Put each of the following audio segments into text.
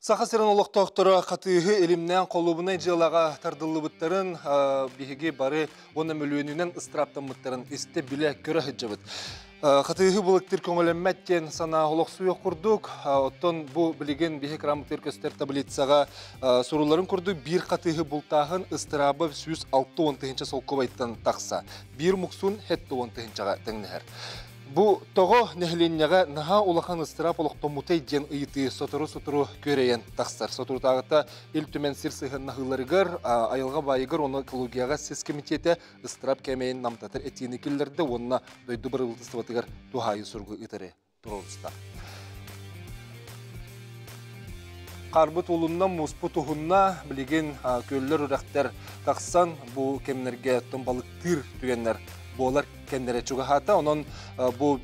Саха сирин олохтоохторо хатыыһы илимнээн холуобунай дьыалаҕа тардыллыбыттарын биһиги бары уонна мөлүйүөнүнэн ыстырааптаммыттарын истэ-билэ көрө сылдьабыт. Хатыыһы былыктыр көҥүлэммэт диэн санаа олохсуйуох курдук. Оттон бу билигин биһи экранмытыгар көстөр таблицаҕа сурулларын курдук биир хатыыһы бултааһын ыстырааба 160 тыһыынча солкуобайтан тахса. Биир муксун 70 тыһыынчаҕа тэҥнэһэр. Бу тоҕо нэһилиэнньэҕэ наһаа улахан ыстыраап олохтоммутай диэн ыйытыы сотору-сотору күөрэйэн тахсар. Соторутааҕыта Ил Түмэн сир сыһыаннаһыыларыгар, айылҕа баайыгар уонна экологияҕа сис кэмитиэтэ ыстыраап кээмэйин намтатар этиини киллэрдэ уонна дойду бырабыыталыстыбатыгар туһаайыы суругу ыытары туруоруста. Харбыт улунна, мууспут уһунна, билигин күөллэр, үрэхтэр тахсан бу кэмнэргэ балыктыыр түгэннэр буолар кэмнэрэ чугаһаата. Онон бу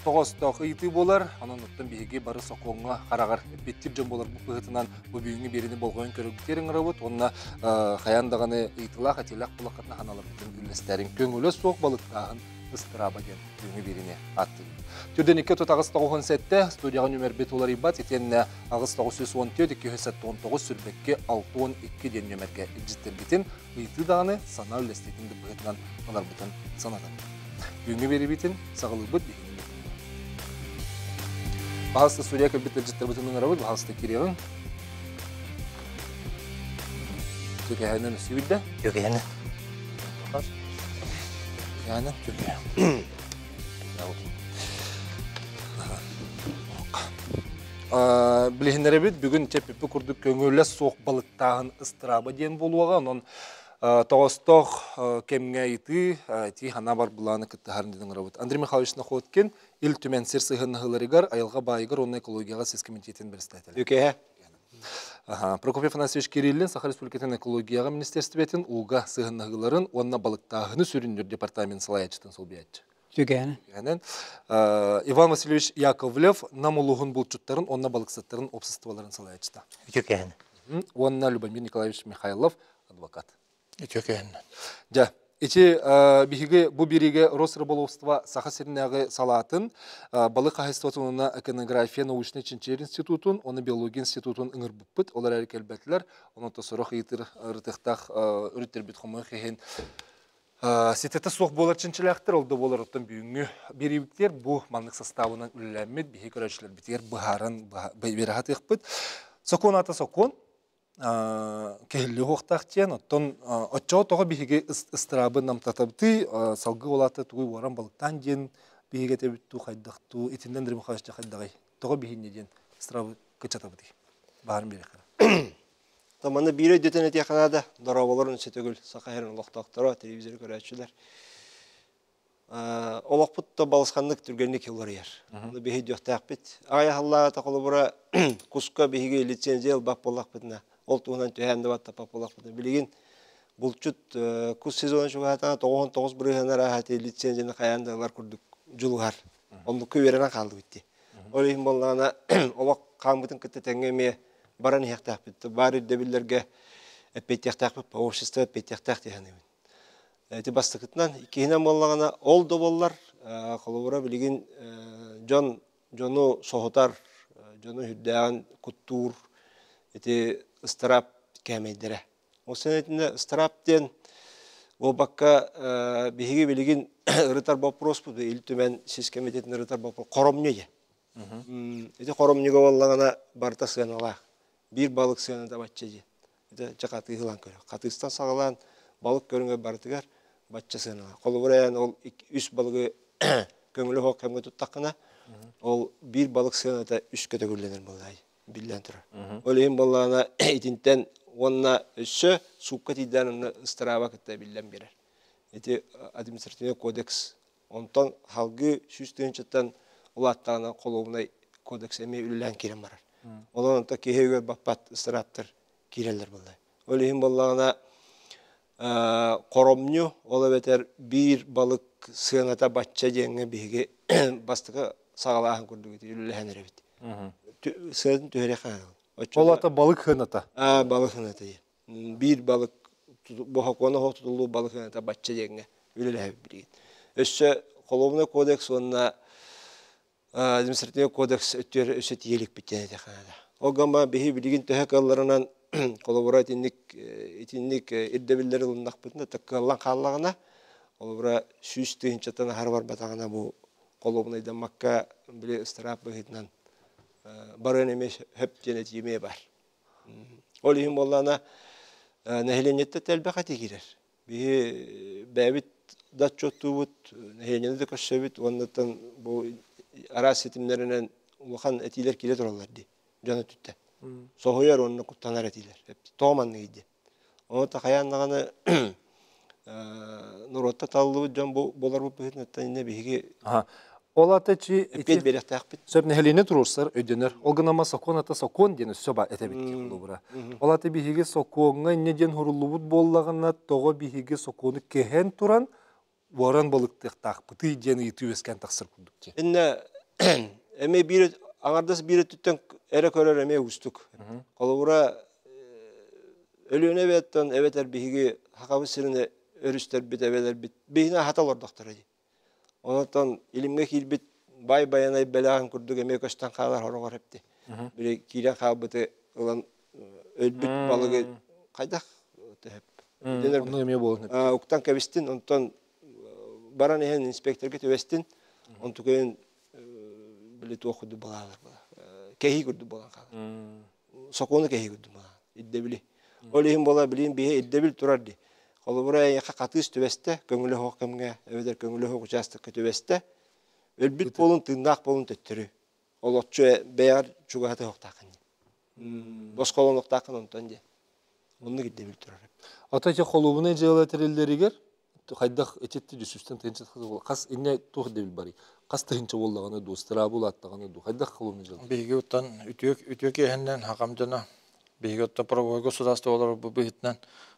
тоҕоостоох ыйытыы буолар. Онон оттон биһиги бары сокуоҥҥа хараҕар эппиэттиир дьон буоларбыт быһыытынан бу бүгүҥҥү биэриини болҕойон көрөргүтүгэр ыҥырабыт уонна хайаан даҕаны ыйытыылаах этиилээх булаххытына ханаларбытын үллэстээриҥ. Көҥүлэ суох балыктааһын ыстырааба диэн бүгүҥҥү биэриини ааттыыбыт. Түрдэн 2 30 97 студияҕа нүмербит уларыйбат итиэннэ 8914 279 сүрбэкки 62 диэн нүмергэ илдьиттэрбитин ыйытыы даҕаны санаа үллэстиитин да быһыытынан ыларбытын санатабыт. Бүгүҥҥү биэриибитин саҕалыырбыт биһигини Баһаалыста студия кэлбит ыалдьыттарбытын ыҥырабыт, баһаалыста киириэҕиҥ. Түгэһэнэн өссө Түгэһэнэ. Түгэһэнэн түгэ. Билиһиннэрэбит бүгүн чэппиппи курдук көҥүлэ суох балыктааһын ыстырааба диэн буолуоҕа. Онон тоҕостоох кэмҥэ ыйытыы, итии ханаа бар былааны кыттыһарын диэн ыҥырабыт. Андрей Михайлович Находкин, Ил Түмэн сир сыһыаннаһыыларыгар, айылҕа баайыгар уонна экологияҕа сис кэмитиэтин председателэ. Үкэһэ. Прокопий Афанасьевич Кириллин Саха Республикатын экологияҕа министерствотын ууга сыһыаннаһыыларын уонна балыктааһыны сүрүннүүр департамент салайааччытын солбуйааччы. Түгэн. Иван Васильевич Яковлев Нам улууһун булчуттарын уонна балыксыттарын обществоларын салайааччыта. Үтүкээн. Уонна Любомир Николаевич Михайлов адвокат. Үтүкээн. Дьэ, ити биһиги бу биригэ Росрыболовство Саха сиринээҕи салаатын балык хаһайыстыбатын уонна эконография научнай чинчийэр институтун уонна биология институтун ыҥырбыппыт. Ол эрээри кэлбэтилэр. Онон сорох ыйытыр ырытыахтаах өрүттэрбит хомойуох иһин Ситэтэ суох буолар чинчилээхтэр, ол да буолар оттон бүгүҥҥү биэриибитигэр бу маннык састаабынан үлэлээммит биһи көрөөччүлэрбитигэр быһааран биэрэ сатыахпыт. Сокуон аата сокуон, кэһиллиэ уһуохтаах диэн, оттон оччоҕо тоҕо биһиги ыстыраабы намтатабытый, салгыы ол аата тугуй уоран балыктаан диэн биһиги этэбит дуу, хайдах дуу, итиннэ Андрей Михайлович хайдаҕый? Тоҕо биһиннэ диэн ыстыраабы кыччатабытый? Баарын биэриэххэ. Манна биир өйдөтөн этиэххэ наада, дорооболорун сөтөгүл Саха сирин олохтоохторо, телевизоры көрөөччүлэр. Олохпут да балысханнык түргэнник уларыйар. Ону биһи өйдүөхтээхпит. Аҕай холобура куска биһиги лицензия ылбат буоллахпытына, ол туһунан түһээн да баттаппат буоллахпытына, билигин булчут кус сезона чугаһаатаҕына 99 бырыһыан арааһа лицензияны хайаан да ылар курдук дьулуһар. Оннукка үөрэнэн хааллыбыт дии. Ол иһин буоллаҕына олох хааммытын кытта тэҥҥэ эмиэ баран иһиэхтээхпит. Баар ирдэбиллэргэ эппиэттиэхтээхпит, общество эппиэттиэхтээх дии саныыбын. Ити бастакытынан, иккиһинэн буоллаҕына, ол да буоллар, холобура билигин дьон дьону соһутар, дьону үрдээҕин куттуур ити ыстараап кээмэйдэрэ. Ол сэнэтинэ ыстараап диэн буолбакка биһиги билигин ырытар боппуруоспут Ил Түмэн сис кэмитиэтин ырытар боппуруос хоромньу диэн. Ити хоромньуга буоллаҕына барыта сыаналаах. Биир балык сыаната бачча диэн. Ити дьэ хатыыһылаан көрөр. Хатыыстан саҕалаан балык көрүҥэ барытыгар бачча сыаналаах. Холобура эн ол үс балыгы көҥүлү оһох кэмҥэ туттаххына, ол биир балык сыаната үскэ төгүллэнэр буоллаҕай биллэн турар. Ол иһин буоллаҕына итинтэн уонна өссө суукка тиийдээн онно ыстарааба кытта биллэн биэрэр. Ити административный кодекс онтон салгыы 100 тыһыынчаттан улааттаҕына холуобунай кодекс эмиэ үлэлээн киирэн барар. Онон онто киһи өйүгэр баппат ыстарааптар киирэллэр буолла. Ол иһин буоллаҕына хоромньу, ол эбэтэр биир балык сыаната бачча диэҥҥэ биһиги бастакы саҕалааһын курдук ити үлэлэһэн эрэбит. Сыанатын түһэриэххэ Ол ата балык сыаната. Аа, балык сыаната диэн. Биир балык бохокуона оһох тутуллуу балык сыаната бачча диэҥҥэ үлэлэһэбит билигин. Өссө холуобунай кодекс уонна административный кодекс өттүгэр өссө тиийэ иликпит диэн этиэххэ наада. Ол гамма биһи билигин төһө кыалларынан холобура итинник итинник ирдэбиллэри ылыннахпытына кыаллан хааллаҕына холобура 100 тыһыынчаттан аһары барбатаҕына бу холуобунайдаммакка били ыстараап быһыытынан барыан эмиэ сөп диэн этиимиэ бар. Ол иһин буоллаана нэһилиэнньэттэ элбэх эти киирэр. Биһи бэйэбит да отчуоттуубут, нэһилиэнньэни да көрсөбүт уоннаттан бу араас ситимнэринэн улахан этиилэр киирэ тураллар дии дьон өттүттэн. Соһуйар уонна куттанар этиилэр. Тоҕо манныгый диэн. Ону хайаан даҕаны норуотта талыллыбыт дьон буоларбыт быһыытынан иннэ биһиги Ол ата чи эппиэт биэриэхтээхпит. Сөп, нэһилиэнньэ туруорсар өйдөнөр. Ол гынама сокуон ата сокуон диэн өссө ба этэбит холобура. Ол ата биһиги сокуоҥҥа инньэ диэн хуруллубут буоллаҕына, тоҕо биһиги сокуону кэһэн туран уоран балыктыахтаахпытый диэн ыйытыы үөскээн тахсар курдук дии. Иннэ эмиэ биир аҥардас биир өттүттэн эрэ көрөр эмиэ уустук. Холобура Өлүөнэ эбэттэн эбэтэр биһиги Хахабыт сирин өрүстэрбит эбэлэрбит биһини аһата олордохторо дии. Онотон илимҥэ киирбит баай байанай бэлэҕин курдук эмиэ көстөн хаалар хороҕор эпти. Били киирэн хаалбыты ылан өлбүт балыгы хайдах төһөп. Онно эмиэ буолан. Уктан кэбистин, онтон баран иһэн инспекторга түбэстин, онтукайын били туох курдук балаалар кэһии курдук буолан хаалар. Сокуону кэһии курдук буолан ирдэбили. Ол иһин буола билин биһи ирдэбил турар ди. Холобура эйиэхэ хатыыс түбэстэ, көҥүлэ суох кэмҥэ, эбэтэр көҥүлэ суох учаастакка түбэстэ, өлбүт буолун, тыыннаах буолун төттөрү. Олоччу бэйэҕэр чугаһата суохтааххын дии. Босхолонуохтааххын онтон дии. Оннук ирдэбил турар. Ата ити холуобунай дьыала тэриллэригэр хайдах ититти 100-тэн тыһыынча хас инне туох ирдэбил барый? Хас тыһыынча буоллаҕына дуу, ыстыраабы улааттаҕына дуу, хайдах холуобунай дьыала? Биһиги оттон үтүө үтүө киэһэннэн хакам дьоно биһиги оттон правовой государство олорор быһыытынан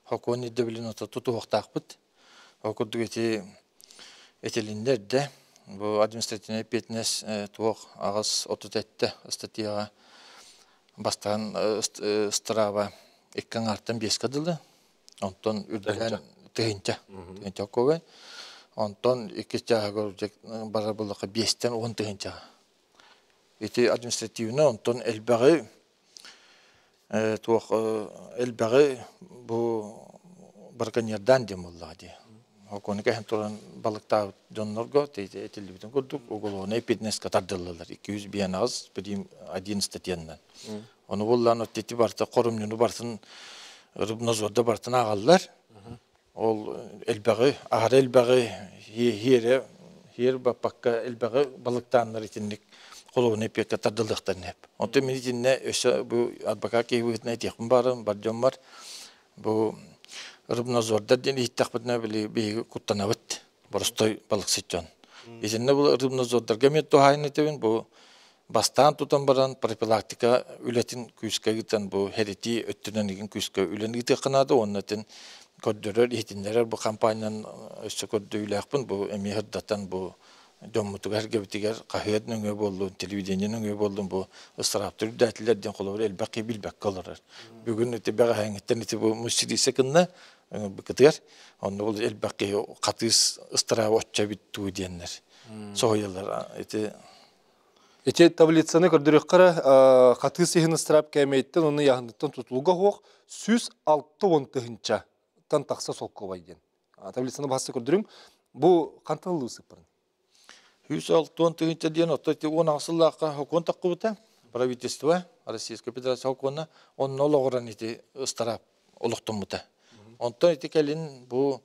сокуон ирдэбилин ото тутуһуохтаахпыт. Ол курдук ити этилиннэ эрдэ бу административнай эппиэтинэс туох 38 статьяҕа бастаан ыстырааба икки аҥаартан биэскэ дылы, онтон үрдэлээн тыһыынча кубай, онтон иккис чааһыгар барар буллахха 5-тэн 10 тыһыынчаҕа. Ити административно, онтон элбэҕи туох элбэҕи бу браконьердаан диэн буоллаҕа дии. Окуону кэһэн туран балыктаабыт дьоннорго этиллибитин курдук уголовнай эппиэтинэскэ тардыллаллар 258 прим 1 статьянан. Ону буллаан ити барыта хорумньуну барытын рыбнадзорда барытын ааҕаллар. Ол элбэҕи аһара элбэҕи хиэре хиэр баппакка элбэҕи балыктааннар итинник холуобунай эппиэккэ тардыллыахтарын сөп. Онтон мин итиннэ өссө бу адвокат киһи быһыытынан этиэхпин баарым бар дьоммор бу рыбнадзордар диэн иһиттэхпитинэ били биһиги куттанабыт боростой балыксыт дьон. Итиннэ бу рыбнадзордарга эмиэ туһаайын этэбин бу бастаан тутан баран профилактика үлэтин күүскэ ыытан бу хэритии өттүнэн игин күүскэ үлэни ыытыахха наада уонна итин көрдөрөр иһитиннэрэр бу компаниянан өссө көрдөүүлээхпин бу эмиэ сырдатан бу дьоммутугар эргэбитигэр хаһыат нөҥүө буоллун, телевидение нөҥүө буоллун бу ыстарааптар үрдээтилэр диэн холобур элбэх киһи билбэккэ олорор. Бүгүн ити бэҕэһээҥҥиттэн ити бу муссилиисэ кынна быкытыгар онно бу элбэх киһи хатыыс ыстарааба оччо эбит дуу диэннэр соһуйаллар ити. Ити таблицаны көрдөрүөххэ хатыыс иһин ыстыраап кээмэйиттэн уонна яһыныттан тутулуга суох 160 тыһыынчаттан тахса солкуобай диэн. Таблицаны баһасы көрдөрүм. Бу хантан ылыы сыппарын? 160 тыһыынча диэн отто ити 18 сыллаахха сокуон таххыбыта правительство Российской Федерация сокуона онно олоҕуран ити ыстараап олохтоммута. Онтон ити кэлин бу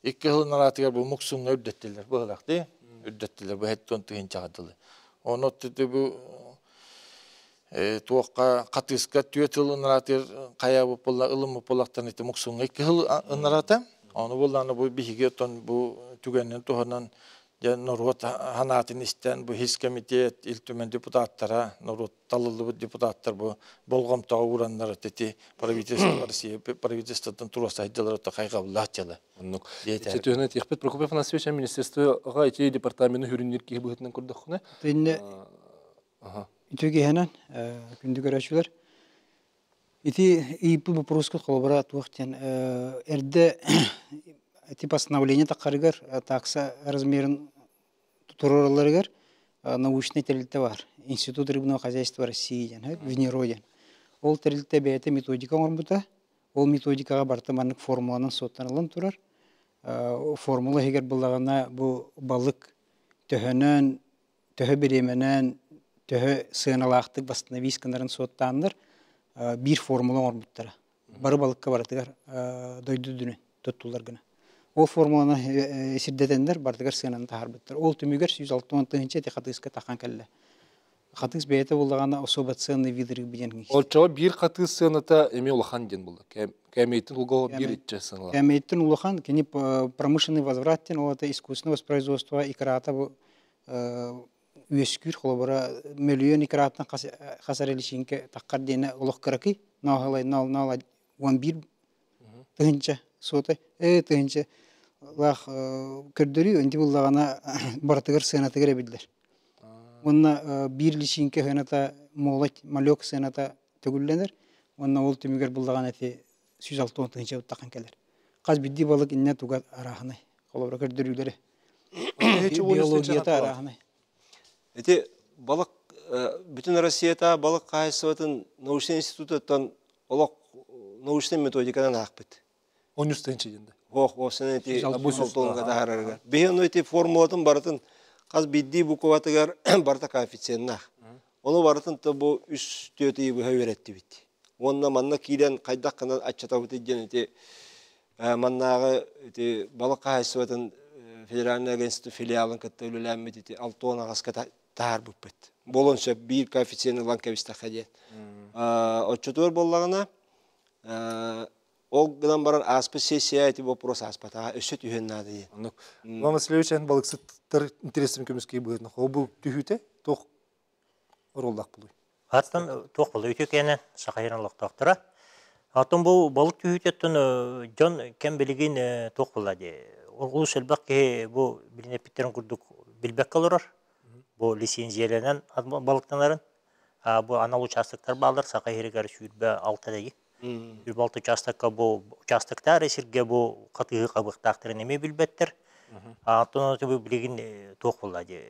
2 сылын араатыгар бу муксуҥҥа үрдэттилэр быһылаах дии үрдэттилэр бу 70 тыһыынчаҕа дылы. Ону бу туохха хатыыска 4 сыл ынараатыгар хайаабыт буолла ылыммыт буоллахтан ити муксуҥҥа 2 сыл ынарата. Ону буллааны бу биһиги оттон бу түгэнин туһанан дьэ норуот ханаатын истэн бу хис комитет Ил Түмэн депутаттара норуот талыллыбыт депутаттар бу болҕомтоҕо уураннар ити правительство Россия правительствотын туруорсайдылар ото хайҕабыллаах дьыала. Оннук. Ити тиэхпит Прокопий Афанасьевич министерствоға ити департаменты хүрүннүр киһи быһытынан көрдөххүнэ. Инне үтүө киэһэнэн, күндү көрөөччүлэр. Ити ыйыппыт боппуруоска холобура туох диэн эрдэ ити постановление таххарыгар такса размерин туруоралларыгар научный тэрилтэ бар. Институт рыбного хозяйства России диэн, ВНИРО диэн. Ол тэрилтэ бэйэтэ методика оҥорбута. Ол методикаҕа барыта маннык формуланан суоттаныллан турар. Формула иһигэр буллаҕына бу балык төһөнөн, төһө бириэмэнэн, төһө сыаналаахтык восстановить гынарын суоттааннар биир формула оҥорбуттара. Бары балыкка барытыгар дойду үрдүнэн туттуллар гына. Ол формуланы сирдэтэннэр барытыгар сыананы таһаарбыттар. Ол түмүгэр 160 тыһыынча ити хатыыска тахан кэллэ. Хатыыс бэйэтэ буллаҕына особо ценный вид рыбы диэн. Оччоҕо биир хатыыс сыаната эмиэ улахан диэн буолла. Кээмэйтин улга биир иччэ сыаналаах. Кээмэйтин улахан, кини промышленный возврат диэн, ол это искусственное воспроизводство икрата бу үөскүүр холобура мөлүйүөн икраттан хас эрэ личинкэ таххар диэнэ олох кыракый нооһолай нол нол 11 тыһыынча суота тыһыынча лаах көрдөрүү инти буллаҕына барытыгар сыанатыгар эбиллэр уонна биир личинкэ сыаната молоть малек сыаната төгүллэнэр уонна ол түмүгэр буллаҕына ити 160 тыһыынча таххан кэлэр хас биирдии балык иннэ туга арааһынай холобура көрдөрүүлэри биологията арааһынай. Ити балык бүтүн Россията балык хаһайыстыбатын научнай институтуттан олох научнай методиканан аахпыт. Он үс тыһыынча диэн да. Ох, осен ити солтуонга таһаарарыгар. Биһи ону ити формулатын барытын хас биирдии букватыгар барыта коэффициеннаах. Ону барытын то бу үс түөтүйү быһа үөрэттибит. Уонна манна киирэн хайдах гынан аччатабыт диэн ити маннааҕы ити балык хаһайыстыбатын федеральный агентство филиалын кытта үлэлээммит ити алтуон аҕаска таһаарбыппыт. Буолуон сөп биир коэффициент ылан кэбистэххэ диэн. Оччотугар буоллаҕына ол гынан баран ааспыт сессия ити вопрос ааспатаҕа өссө түһүөн наада диэн. Оннук. Иван Васильевич эн балыксыттар интересин көмүскэй быһыытынан ол бу түһүүтэ туох оруоллаах буолуй? Аттан туох буолуй үтүө киэнэ Саха сирин олохтоохторо. Оттон бу балык түһүүтүттэн дьон кэм билигин туох буолла дии. Олус элбэх киһи бу билин эппиттэрин курдук билбэккэ олорор. Бу лицензиялэнэн балыктанарын. Бу анал участоктар бааллар Саха сиригэр 26 дии. 26 участокка бу участоктар сиргэ бу хатыһы хабыахтаахтарын эмиэ билбэттэр. Оттон бу билигин туох буолла дии.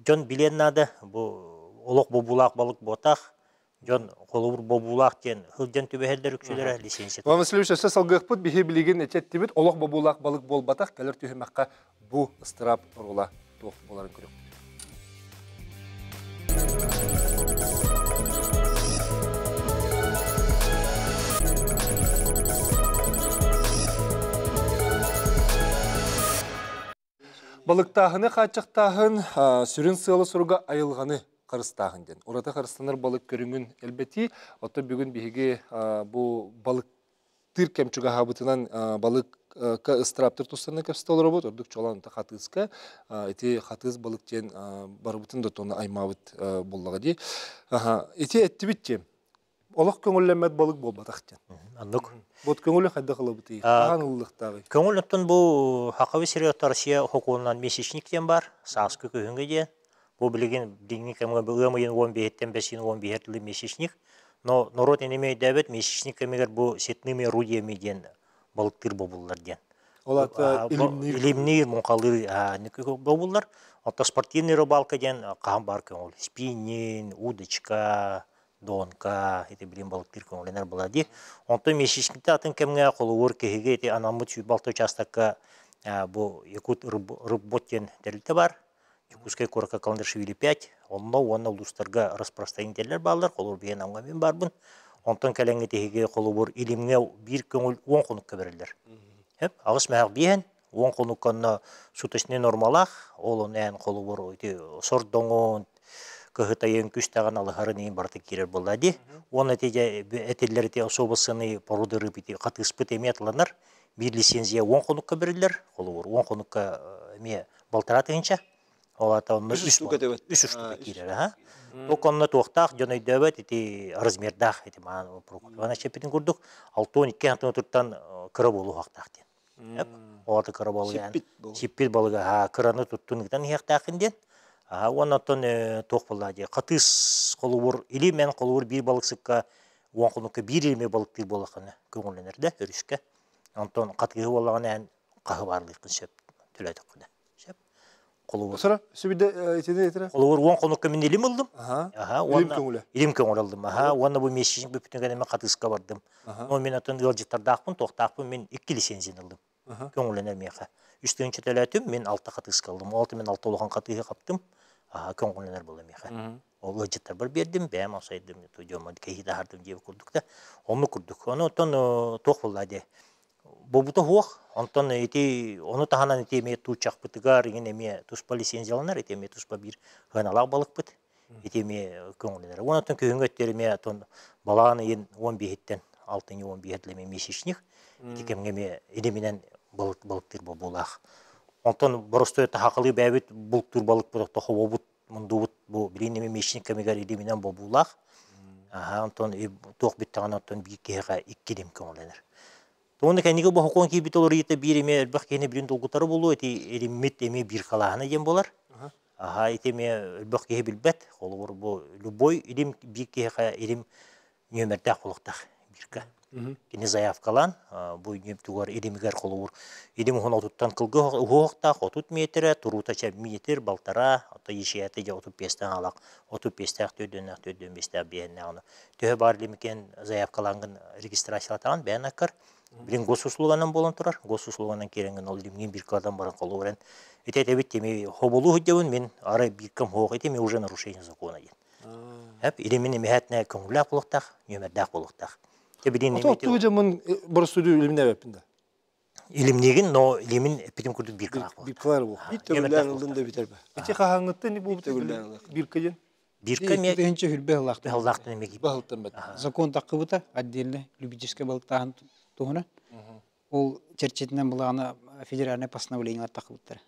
Дьон билиэн наада бу олох бобуулаах балык буотах дьон холобур бобуулаах диэн сылдьан түбэһэллэр үксүлэрэ лицензия. Иван Васильевич өссө салгыахпыт биһи билигин эчэттибит олох бобуулаах балык буолбатах кэлэр түһүмэххэ бу ыстыраап оруола туох буоларын көрүөхпүт. Балыктааһыны хааччахтааһын сүрүн сыала-соруга айылҕаны харыстааһын диэн. Ураты харыстанар балык көрүҥүн элбэтии. Оттон бүгүн биһиги бу балыктыыр кэм чугаһаабытынан балыкка ыстырааптар тустарынан кэпсэтэ олоробут. Ордук чуолаан хатыыска. Ити хатыыс балык диэн барыбытын да тону аймаабыт буоллаҕа дии. Ити эттибит диэн. Олох көҥүллэммэт балык буолбатах диэн. Оннук. Вот көҥүлү хайдах ылабытый? Хаһан ыллыктааҕый? Көҥүл оттон бу Хакаби сиригэр Россия хокуонунан месячник диэн бар, сааскы күһүҥҥү диэн. Бу билигин билиҥҥи кэмҥэ ыам ыйын 15-тэн бэсин 15 тылы месячник. Но народ инеме өйдөөбөт месячник кэмигэр бу сетными орудиями диэн балыктыыр бобуллар диэн. Ол ата илимниир. Илимниир, муҥхалыыр бобуллар. Оттон спортивный рыбалка диэн хаһан бар көҥүл. Спиннинг, удочка, донка ити билим балыктыыр көҥүлэнэр буолар дии. Онтон месячникте атын кэмҥэ холобур киһиги ити анаммыт 106 участокка бу Якут рыббот диэн тэрилтэ бар. Якутскай куоракка Каландаршвили 5, онно уонна улуустарга распространителлэр бааллар, холобур биһиэн Амга мин барбын. Онтон кэлэҥҥи тиһиги холобур илимҥэ биир көҥүл 10 хонукка бэриллэр. Хөп, аҕыс мэһэх биэһэн, 10 хонукка онно суточный нормалаах, ол ону эн холобур ити сордоҥун, кыһытайын күстэҕин алыһарын иин барыта киирэр буолла дии. Уонна ити дьэ этиллэр ити особо сыны породы рыб ити хатыыспыт эмиэ атыланар. Биир лицензия 10 хонукка бэриллэр, холобур 10 хонукка эмиэ балтараа тыһыынча. Ол аата онно үс штука этэбит. Үс штука киирэр, аха. Ол онно туохтаах дьон өйдөөбөт ити размердаах ити маан прокуратураны чэппитин курдук 62 сантиметртан кыра буолуохтаах диэн. Оҕото кыра буолуган сиппит балыга кыраны туттун ыытан иһиэхтээххин диэн. Уонна оттон туох буолла дии хатыыс холобур или мен холобур биир балыксыкка уон хонукка биир илими балыктыыр буоллаххына көҥүллэнэр да өрүскэ. Онтон хатыыһы буоллаҕына эн хаһы баарлыаххын сөп төлөөтөххүнэ. Сөп. Холобур. Сара, сүбүдэ итини этире. Холобур 10 хонукка мин илим ыллым. Аха. Илим көҥүлэ. Илим көҥүл ыллым. Аха, уонна бу месячник бүппүтүн кэннэ хатыыска бардым. Но мен атын ыалдьыттардаахпын, туохтаахпын мен икки лицензияны ыллым. Көҥүлэнэр миэхэ. Үс тыһыынча төлөөтүм, мин алта хатыыска ыллым. Ол мен алта улахан хатыыһы хаптым. Аха, көҥүлэнэр буолла миэхэ. Ол ыалдьыттарбар биэрдим, бэйэм осайдым, дьоммун кэһии таһаардым диэбит курдук да. Оннук курдук. Ону оттон туох буолла диэ. Буолбута суох. Онтон ити ону таһынан ити эмиэ тууччахпытыгар иҥин эмиэ туспа лицензияланар, ити эмиэ туспа биир сыаналаах балыкпыт. Ити эмиэ көҥүллэнэр. Уонна оттон күһүҥҥү өттүгэр эмиэ оттон балаҕан ыйын 15-иттэн алтынньы 15 эмиэ месячник. Ити кэмҥэ эмиэ илиминэн балык балыктыыр бобуулаах. Онтон боростуой таһаҕалыы бэйэбит бултуур балыкпыт ото хобобут мундубут бу билигин эмиэ месячник кэмигэр илиминэн бобуулаах. Аха, онтон туох бүттэҕинэ оттон биир киһиэхэ икки илим көҥүллэнэр. Тугуна кэнники бу сокуон киирбит уларыйыыта биир эмиэ элбэх киһини билин долгутара буолуо, ити илиммит эмиэ биир халааһына диэн буолар. Аха, ити эмиэ элбэх киһи билбэт. Холобур, бу любой илим биир киһиэхэ илим нүөмэрдээх буолуохтаах бирка. Кини заявкалаан, бу тугар илимигэр холобур, илим уһун отуттан кылгы уһуохтаах 30 метрэ, туруута чэ метр, балтараа, ото ешиятэ дьэ 35-тэн алак, 35-тээх төрдүннээх, төрдүн бэстээх биэһиннээх ону. Төһө баар илимикен заявкалаангын регистрациялатаҕын бэйэн аккар. Билин госуслуганан буолан турар. Госуслуганан киирэҥҥин ол илимҥин биркадан баран холобурен ити этэбит тими хобулуу сылдьабын мин арай биркам хоох ити уже нарушение закона диэн. Эп илимин эмиһэтне көҥүллээх буолуохтаах, нүөмэрдээх буолуохтаах. Те билин Ото оттугу жамын боростуду илимне эбеппин да. Илимнигин, но илимин эппитим курдук биркалаах буолуохтаах. Биркалар бу. Биир төгүллээн ылдын да бүтэр ба. Ити хаһааҥҥыттан бу бирка диэн? Бирка ме Тыһынча хүрбэ ыллаахтан. Ыллаахтан эмиэ Баһылтан бэт. Закон таххыбыта отдельно любительскай балыктааһын туһунан. Ол чэрчитинэн былаана федеральное постановление таххыбыттар.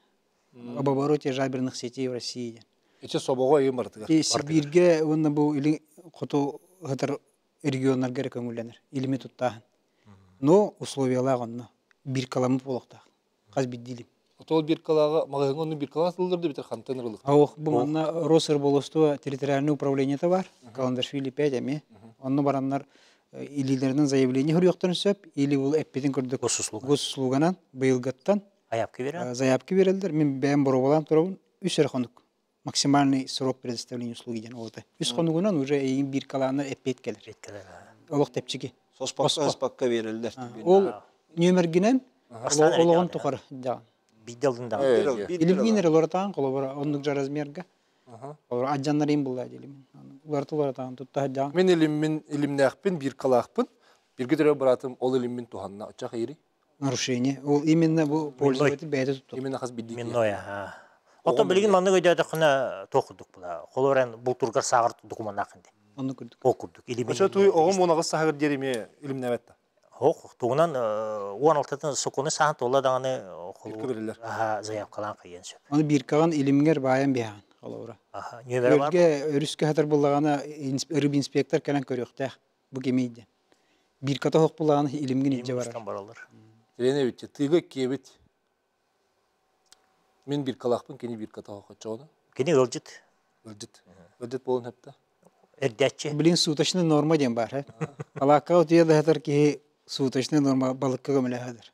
Об обороте жаберных сетей в России. Ити собоҕо ыйым бартыгар. Сибииргэ уонна бу илин хоту сытар регионнарга эрэ көҥүллэнэр илими туттааһын. Но условиялаах онно биркаламмыт буолуохтаах. Хас биирдии илим. Отол биркалааҕа маҕаһыыҥҥа онну биркалаах сыллар да битэр хантан ырылык. Ох, бу манна Росрыболовство территориальное управлениета бар. Каландаршвили 5 эмиэ. Онно бараннар илиилэринэн заявление хөрүөхтөрүн сөп, или ол эппитин курдук Госуслуга. Госуслуганан быйылгыттан Заявка берен. Заявка берелдер. Мен бэйэм боруобалаан турабын. Үс эрэ хонук. Максимальный срок предоставления услуги диэн олото. Үс хонугунан уже эйигин биркалаана эппиэт кэлэр. Олох тэпчики. Соспакка береллер. Ол нүөмэргинэн олоҕун тухары даҕан. Биирдэ ылдын даҕан. Илимгин эрэ олоротаан холобура оннук жа размерга. Холобура адьаннарыйын булла диилим. Уларыта уларытаан тутта сылдьаҕын. Мин илиммин илимнээхпин биркалаахпын. Биргэ төрөө быраатым ол илиммин туһанна. Оччох ири. Нарушение. Ол именно бу пользователь бэйэтэ туттар. Именно хас биирдии. Минной, аха. Оттон билигин маннык өйдөөтөххүнэ туох курдук була. Холобура бултургар сааҕар докуманнаах инде. Оннук курдук. Ол курдук. Илимин. Очо туй оҕом уонаҕыс саһыгыр диэри эмиэ илимнээбэт да. Ох, тугунан 16-тын сокуону саһан туола даҕаны Бирка берилер. Аха, заявкалаан кыйыан сөп. Аны биркаҕын илимҥэр баайан биһаҕын холобура. Аха, нүөмэрэ бар. Өргө өрүскэ хатар буллаҕына рыбинспектор кэлэн көрүөхтээх. Бу кимий диэн. Бирката оһох буллаҕына илимҥин илдьэ барар. Баралар. Тирene битти. Тыга киэбит. Мин биркалаахпын кини бирката оһох очоҕуна. Кини ылдьыт. Ылдьыт. Ылдьыт буолан хэпта. Эрдээччи. Блин, суточный норма диэн баар. Алаакка утуйа да сытар киһи суточный норма балыкка көмөлөһөдөр.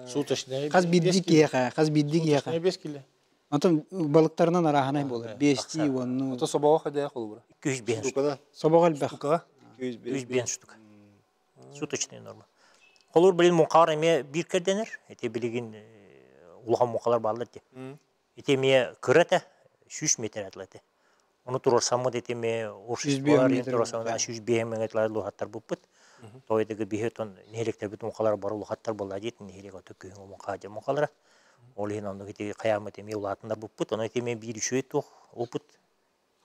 Суточный. Хас биирдии киһиэхэ, хас биирдии киһиэхэ. 5 кило. Онтон балыктарынан арааһынай буолар. Биэстии, уонну. Ото собоҕо хадая холобура. 205 штук. Штукада. Собоҕо элбэх. Штукаҕа. 205 штук. Суточная норма. Холур билин муҥхаар эмиэ биир кэрдэнэр. Ити билигин улахан муҥхалар бааллар дии. Ити эмиэ кыра этэ, 100 метр атыла этэ. Ону туруорсаммыт ити эмиэ 105 метр. Туруорсаммыт 105 метр луохаттар буппут. Тоойдугу биһи отон нэһилиэктэрбит муҥхалара бары улахаттар буолла диит нэһилиэк ото күһүҥ муҥха дьэ муҥхалара. Ол иһин оннук ити хайааммыт эмиэ улаатыннар буппут. Ону ити эмиэ биир үчүгэй туох опыт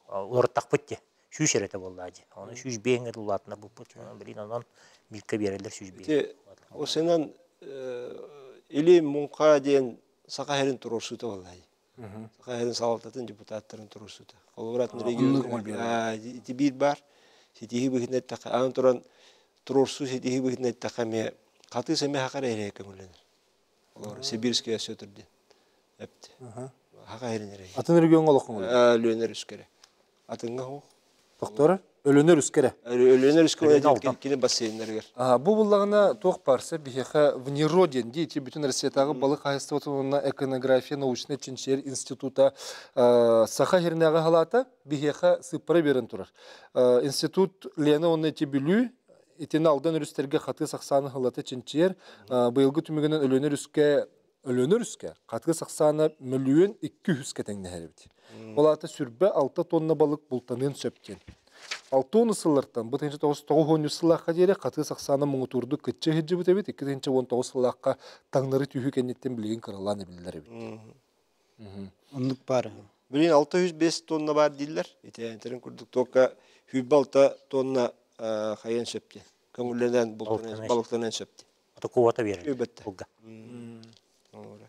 уларыттахпыт дии. Сүүс эрэтэ буолла дии. Ону 105 ҥэ улаатыннар буппут. Билин онон бииркэ биэрэллэр 105. Ити осынан или муҥха диэн Саха сирин туруорсуута буолла. Саха сирин салалтатын депутаттарын туруорсуута. Холобура регион ити биир бар ситиһии быһыытынан эттэххэ, аны туран туруорсуу ситиһии быһыытынан эттэххэ эмиэ хатыы эмиэ хакар эрэ көҥүллэнэр. Олор Сибирская сөтөр диэн. Эпти. Хака сирин эрэ. Атын региоҥҥа олоххун Лүөнэр үскэрэ. Атыҥҥа хоох. Тохтора? Өлөнөр үскэрэ. Өлөнөр үскэ кини бассейннарыгар. Бу буллаҕына туох барса биһиэхэ ВНИРО диэн дии бүтүн Россиятааҕы балык хаһайыстыбатын уонна эконография научнай чинчийэр института Саха сиринээҕи халаата биһиэхэ сыыппара биэрэн турар. Институт Лена уонна ити Бүлүү итини Алдан өрүстэргэ хатыы сахсааны хылата чинчийэр. Быйылгы түмүгүнэн Өлөнөр үскэ Өлөнөр үскэ хатыы сахсаана 1 200 000-кэ тэҥнэһэр эбит. Ол аата сүрбэ 6 тонна балык бултаныан сөп диэн. 60 сыллартан бу 1990 сыллаахха диэри хатыы сахсаана муҥутуурдук кыччы сылдьыбыт эбит, 2019 сыллаахха таҥнары түһүү кэнниттэн билигин кыралаан эбиллэр эбит. Оннук баар. Билигин 605 тонна баар дииллэр. Итинтерин курдук только 106 тонна хайан сөп диэн. Көҥүллэнэн балыктанан сөп диэн. Ото квота берер. Булга.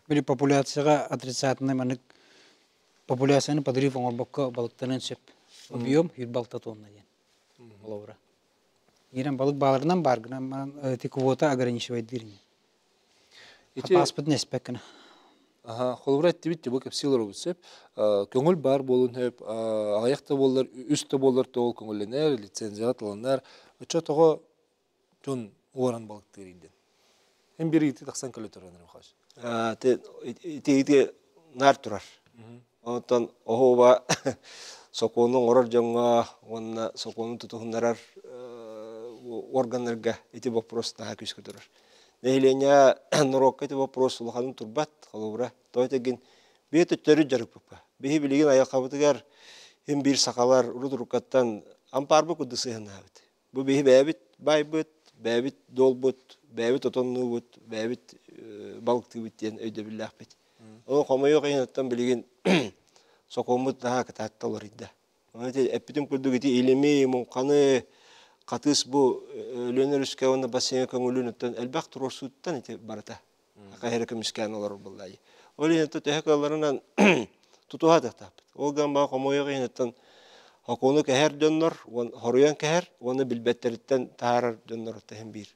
Били популяцияга отрицательный маннык популяцияны подрыв оҥорбокко балыктанан сөп. Объем 106 тонна диэн. Оловра. Ирен балык бааларынан бар гынан ти квота ограничивайдыр. Паспортын эспеккена. Аха, холобура эттибит бу кэпсиил олорбут сөп. Көҥүл бар буолун сөп, аҕыйах да буоллар, үс да буоллар тоҕол көҥүллэнэр, лицензияҕа таланар. Оччо тоҕо дьон уоран балыктыыр инден. Эн бир ити тахсан кэлэ туран хас. Ити ити нар турар. Онтон оһуоба сокуону оҥорор дьоҥҥо уонна сокуону тутуһуннарар органнарга ити вопрос наһаа күүскэ турар. Нэһилиэнньэ норуокка ити вопрос улаханын турбат холобура. Тоҕо этэгин биһи төттөрү дьарыкпыппа. Биһи билигин айылҕабытыгар хим биир сахалар урут уруккаттан ампаарбыт курдук сыһыаннаабыт. Бу биһи бэйэбит байбыт, бэйэбит дуолбут, бэйэбит отоннуубут, бэйэбит балыктыыбыт диэн өйдөбүллээхпит. Ол хомойуох иһин билигин сокуоммут наһаа кытаатта уларыйда. Эппитим курдук ити илими, муҥханы, хатыс бу Өлүөн өрүскэ уонна бассейҥа көҥүлүн оттон элбэх туруорсууттан ити барыта. Хаһыра көмүскээн олорор буоллаайы. Ол иһин төһө кыалларынан тутуһа тахтааппыт. Ол гамба хомойуох иһин оттон хокуону кэһэр дьоннор, хоруйан кэһэр уонна билбэттэриттэн таһаарар дьоннор оттон биир.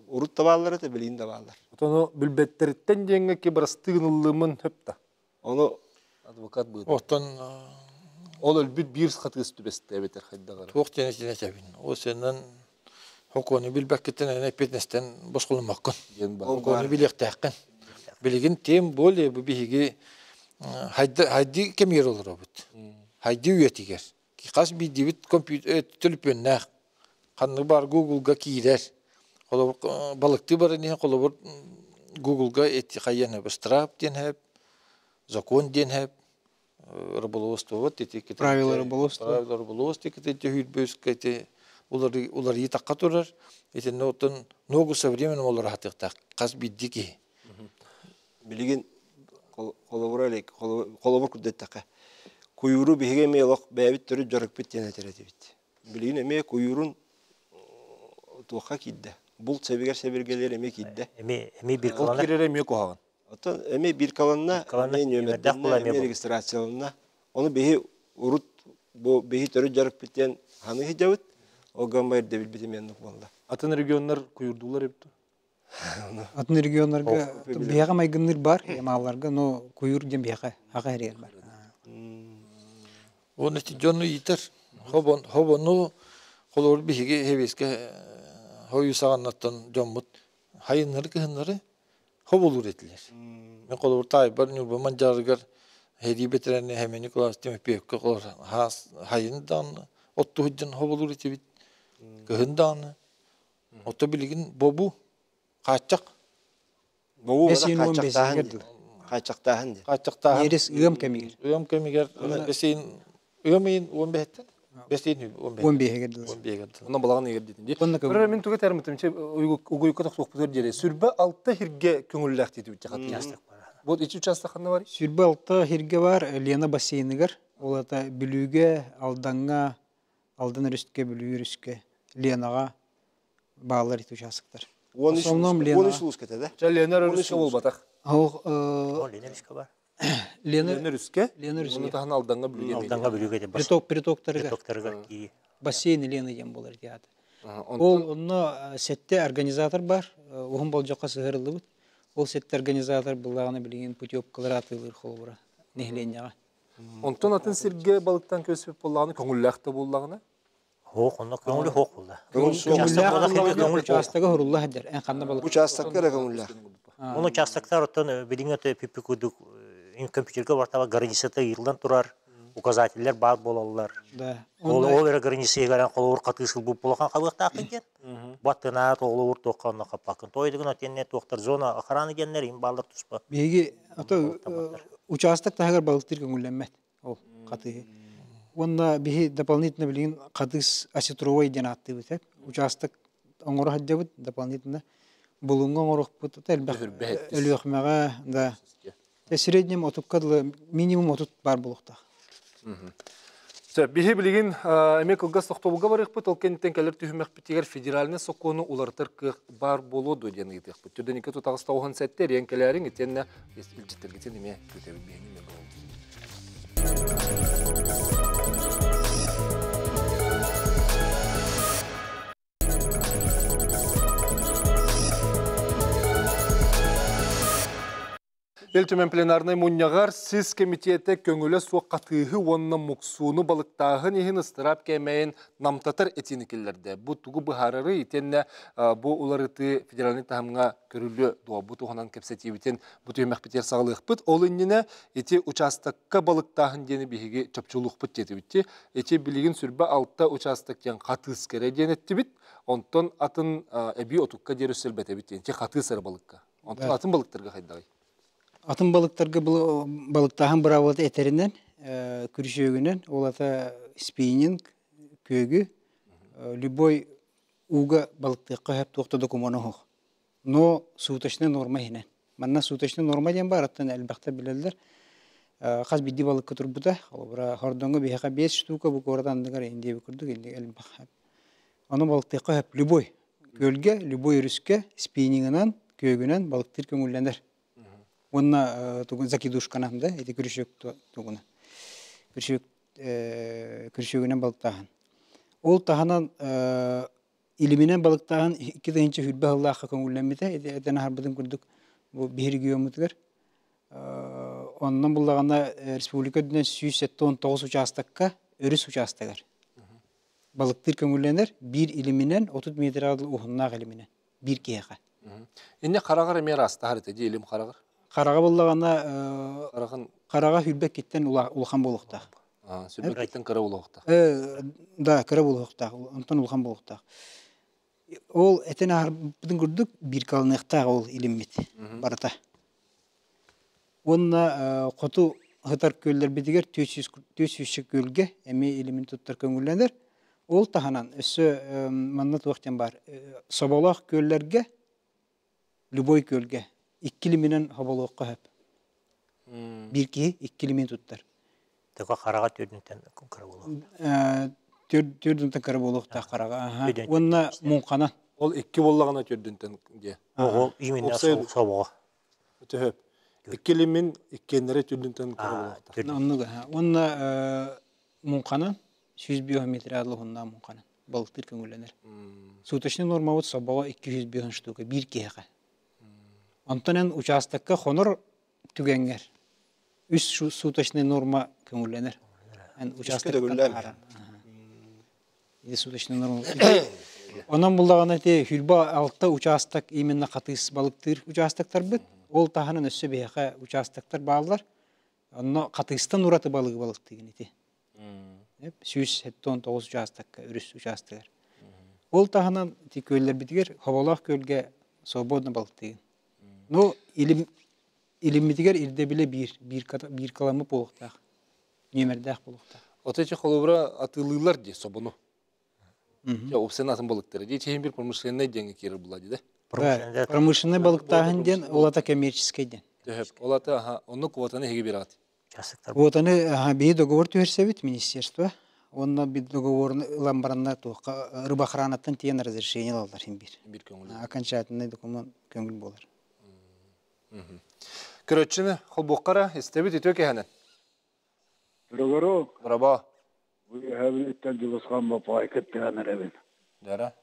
Урут да бааллар это, билигин да бааллар. Отону билбэттэриттэн диэҥҥэ ки бырастыгыныллымын хөп та. Ону адвокат быыт. Оттон ол өлбүт биир хатыыс түбэстэ эбэтэр хайдаҕар. Туох диэн итинэ этэбин. Ол сенен хокуону билбэккиттэн эн эппиэтинэстэн босхолуммаккын. Диэн бар. Хокуону билиэхтээххин. Билигин тем более бу биһиги хайды хайды кэмигэр олоробут. Хайды үйэтигэр. Хас биирдиибит компьютер төлөпүөннээх. Ханнык бар Гуглга киирэр. Холобур балыктыы баран иһэн холобур Гуглга эти хайан штраф диэн хэп, закон диэн хэп, рыболовство ити Правила рыболовства. Правила рыболовства ити түүрбүскэ ити уларыы таққа турар. Итинне оттон ногу со временем олар хатыктак. Хас бидди ки. Билигин холобура элек, холобур курдаттака. Куйуру биһиги эмиэ олох бэйэбит төрүт дьарыкпыт диэн этэр этибит. Билигин эмиэ куйурун туохха киирдэ. Булт сэбигэр сэбиргэлэр эмиэ киирдэ. Эми эми бир Ол кылана. киирэрэ эмиэ куһаҕан. Оттон эмиэ биркаланна, Биркаланна, эмиэ ньүөмэрдээх ньүөмэрдэннэ, була эмиэ эмиэ бу. регистрацияланна. Ону биһи урут бу биһи төрүт дьарыкпыт диэн ханы хидябыт. Ол гамма ирдэбилбит эмиэ оннук буолла. Атын регионнар куйурдуулар эбит. Атын регионнарга биһиэхэ майгынныр бар, Ямалларга, но куйур диэн биһиэхэ аҕа эрийэр бар. Оны ити дьону иитэр. Хобон хобону холобур биһиги хебеске хою саҕаннаттан дьоммут хайыннары кыһыннары хоболуур этилэр. Мен холобур таайбар Ньурба Манчаарыгар херии бэтэрээнэ Хэмэ Николаевич Тимофеевка холобур хаас хайын даҕаны оттуһуддьан хоболуур этибит. Кыһын даҕаны. Отто билигин бобу хааччах. Бобу Бес бада иин он бес хааччахтааһын иигэр диэн. дылы. Хааччахтааһын диэн. Хааччахтааһын. Нерес ыам кэмигэр. Ыам кэмигэр бесин ыам ыйын 15-тен бесин 15. 15-гэр дылы. 15-гэр дылы. Онно балаҕан егер диэтин дии. Онно көҥүл. Көрөр мин туга тэрмитим че угуйка тохтуохпутугар диэри сүрбэ алта хирге көҥүллээх диэтибит хат. Участок бар. Вот ичи участок ханна бар? Сүрбэ алта хирге бар Лена бассейныгар. Ол ата Бүлүүгэ, Алдаҥҥа, Алдан өрүскэ, Бүлүү өрүскэ, Ленаҕа баалар ити участоктар. 13 Основном Лена. 13 улус кете да? Ча Лена Он өрүскэ үс улус. болбатах. Ол Ол Лена өрүскэ бар. Лена Лена өрүскэ. Лена өрүскэ. Оны таһын Алдаҥҥа Бүлүүгэ. Алданга бүлүүгэ де бас. Приток притоктарыгар. Притоктарыгар ки. Бассейн Лена диэн буолар диата. Онтон Ол онно сетте организатор бар, уһун болдьоххо сыһырыллыбыт. Ол сетте организатор быллаҕына билигин путевкалар атыылыыр холобура нэһилиэнньэҕэ. Онтон атын сирге балыктан көсүп боллаҕына көҥүллээх да буоллаҕына. Хоох, онно көҥүлү хоох булла. Көҥүл суох. Участок буолла, Көҥүллээх көҥүл суох. учаастага хурулла сылдьар. Эн ханна балык? Участокка эрэ көҥүллээх. Оны участоктар оттон билиҥҥи өтө пиппи курдук компьютерга бартаба границата ыйыллан турар, указателлэр баар буолаллар. Да. Ол ол эрэ границаға холобур хатыы сылбыт булахан хабыахтааххын диэн. Баттына тоҕолуур туохха онно хаппаккын. Тойдугун отиэнне туохтар зона охраны диэннэр им бааллар туспа. Биһиги ото участок таһыгар балыктыыр көҥүллэммэт ол хатыыһы. Уонна биһи дополнительно билигин хатыыс осетровой диэн ааттыыбыт. Участок оҥоро сылдьабыт дополнительно. Булуҥҥа оҥоруохпут элбэх Өлүөхүмэҕэ да. Среднем отукка дылы минимум 30 бар буолуохтаах. Сөп, биһи билигин эмиэ кылгас тохтобулга барыахпыт, ол кэнниттэн кэлэр түһүмэхпитигэр федеральнай сокуону уларытар кыах баар буолуо дуо диэн ыйытыахпыт. Түрдэники тутаҕыс тоҕуһун сэттэ эриэн кэлээриҥ итиэннэ илдьиттэргитин эмиэ күтэбит биһини эмиэ Ил Түмэн пленарнай мунньаҕар сис кэмитиэтэ көҥүлэ суох хатыыһы уонна муксууну балыктааһын иһин ыстыраап кээмэйин намтатар этиини киллэрдэ. Бу тугу быһаарарый итиэннэ бу уларытыы федеральнай таһымҥа көрүллүө дуо? Бу туһунан кэпсэтиибитин бу түһүмэхпитигэр саҕалыахпыт. Ол иннинэ ити учаастакка балыктааһын диэни биһиги чопчулуохпут диэтибит. Ити билигин сүрбэ алта учаастак диэн хатыыс кэрэ диэн эттибит. Онтон атын эбии отукка диэри өссө диэн. Ти хатыыс эрэ балыкка. Онтон атын балыктарга хайдаҕый? Атын балыктарга балыктааһын быраабылата этэринэн, күрүчүөгүнэн, ол ата спиннинг, күөгү, любой ууга балыктыахха сөп туох да докумуона суох. Но суточная норма иһинэн. Манна суточная норма диэн баар, оттон элбэхтэр билэллэр. Хас биирдии балыкка турбута, холобура, хордоҥҥо биһиэхэ 5 штука, бу куорат анныгар индия курдук элбэх. Ону балыктыахха сөп любой. Күөлгэ, любой өрүскэ спиннингынан, күөгүнэн балыктыыр көҥүллэнэр. Уонна тугун закидушканан да, ити күрүчүөк тугуна. Күрүчүөк күрүчүөгүнэн балыктааһын. Ол таһынан илиминэн балыктааһын 2 тыһыынча сыллаахха көҥүллэммитэ. Ити этэн аһарбытым курдук бу биһи региоммутугар. Оннон буллаҕына республика үрдүнэн 179 учаастакка өрүс учаастагар балыктыыр көҥүллэнэр биир илиминэн 30 метр уһуннаах илиминэн биир киһиэхэ. Инне хараҕар эмиэ араастаһар этэ дии илим хараҕар. Хараҕа буллаҕына Хараҕын хараҕа хүрбэккиттэн улахан буолуохтаах. Сүрбэккиттэн кыра буолуохтаах. Да, кыра буолуохтаах, онтон улахан буолуохтаах. Ол этэн аһарбытын курдук биир калыныахтаах ол илиммит барыта. Уонна хоту сытар күөллэрбитигэр 400 күөлгэ эмиэ илимин туттар көҥүллэнэр. Ол таһынан өссө манна туох диэн баар соболоох күөллэргэ любой күөлгэ икки илиминэн хоболуохха сөп. Биир киһи икки илимин туттар. Только хараҕа төрдүнтэн кыра буолуох. Төрдүнтэн кыра буолуохтаах хараҕа. Уонна муҥханан. Ол икки буоллаҕына төрдүнтэн диэ. Ол именно собоҕо. Төһөп. Икки илимин иккиэннэри төрдүнтэн кыра буолуохтаах. Оннук. Уонна муҥханан 105 метр уһуннаах муҥханан балыктыыр көҥүллэнэр. Суточный нормабыт собоҕо 205 штука биир киһиэхэ. Онтон эн учаастакка хонор түгэҥҥэр үс суточный норма көҥүллэнэр. Эн учаастактан Ити суточный норма. Онон буллаҕына ити хүрбэ алта участок именно хатыыс балыктыыр участоктарбыт. Ол таһынан өссө биһиэхэ участоктар бааллар. Онно хатыыстан ураты балыгы балыктыыгын ити. 179 участокка, өрүс участогар. Ол таһынан ити күөллэрбитигэр Хоболоох күөлгэ свободно балыктыыгын. Ну, илим илиммитигэр ирдэбилэ биир, биир каламы буолуохтаах, нүөмэрдээх буолуохтаах. Ото эти холобура атыылыылар дии собону. Опсен атын балыктары. Дии чейин бир промышленный диэҥҥэ киирэр була дии да. Промышленный балыктааһын диэн ол ата коммерческий диэн. Төһөп. Ол ата онну квотаны хиги бират. Квотаны биһи договор түһэрсэбит министерство. Онно би договорун ылан баранна туохха рыбохранаттан тиийэн разрешение алаллар хин бир. Бир көҥүл. Окончательный документ көҥүл буолар. Көрөччүнү холбуоххара истэбит үтүө кэһэнэн. Дорогоро. Браво. Үһэбиттэн дьулусхан бапай кыттыһан эрэбин. Дара.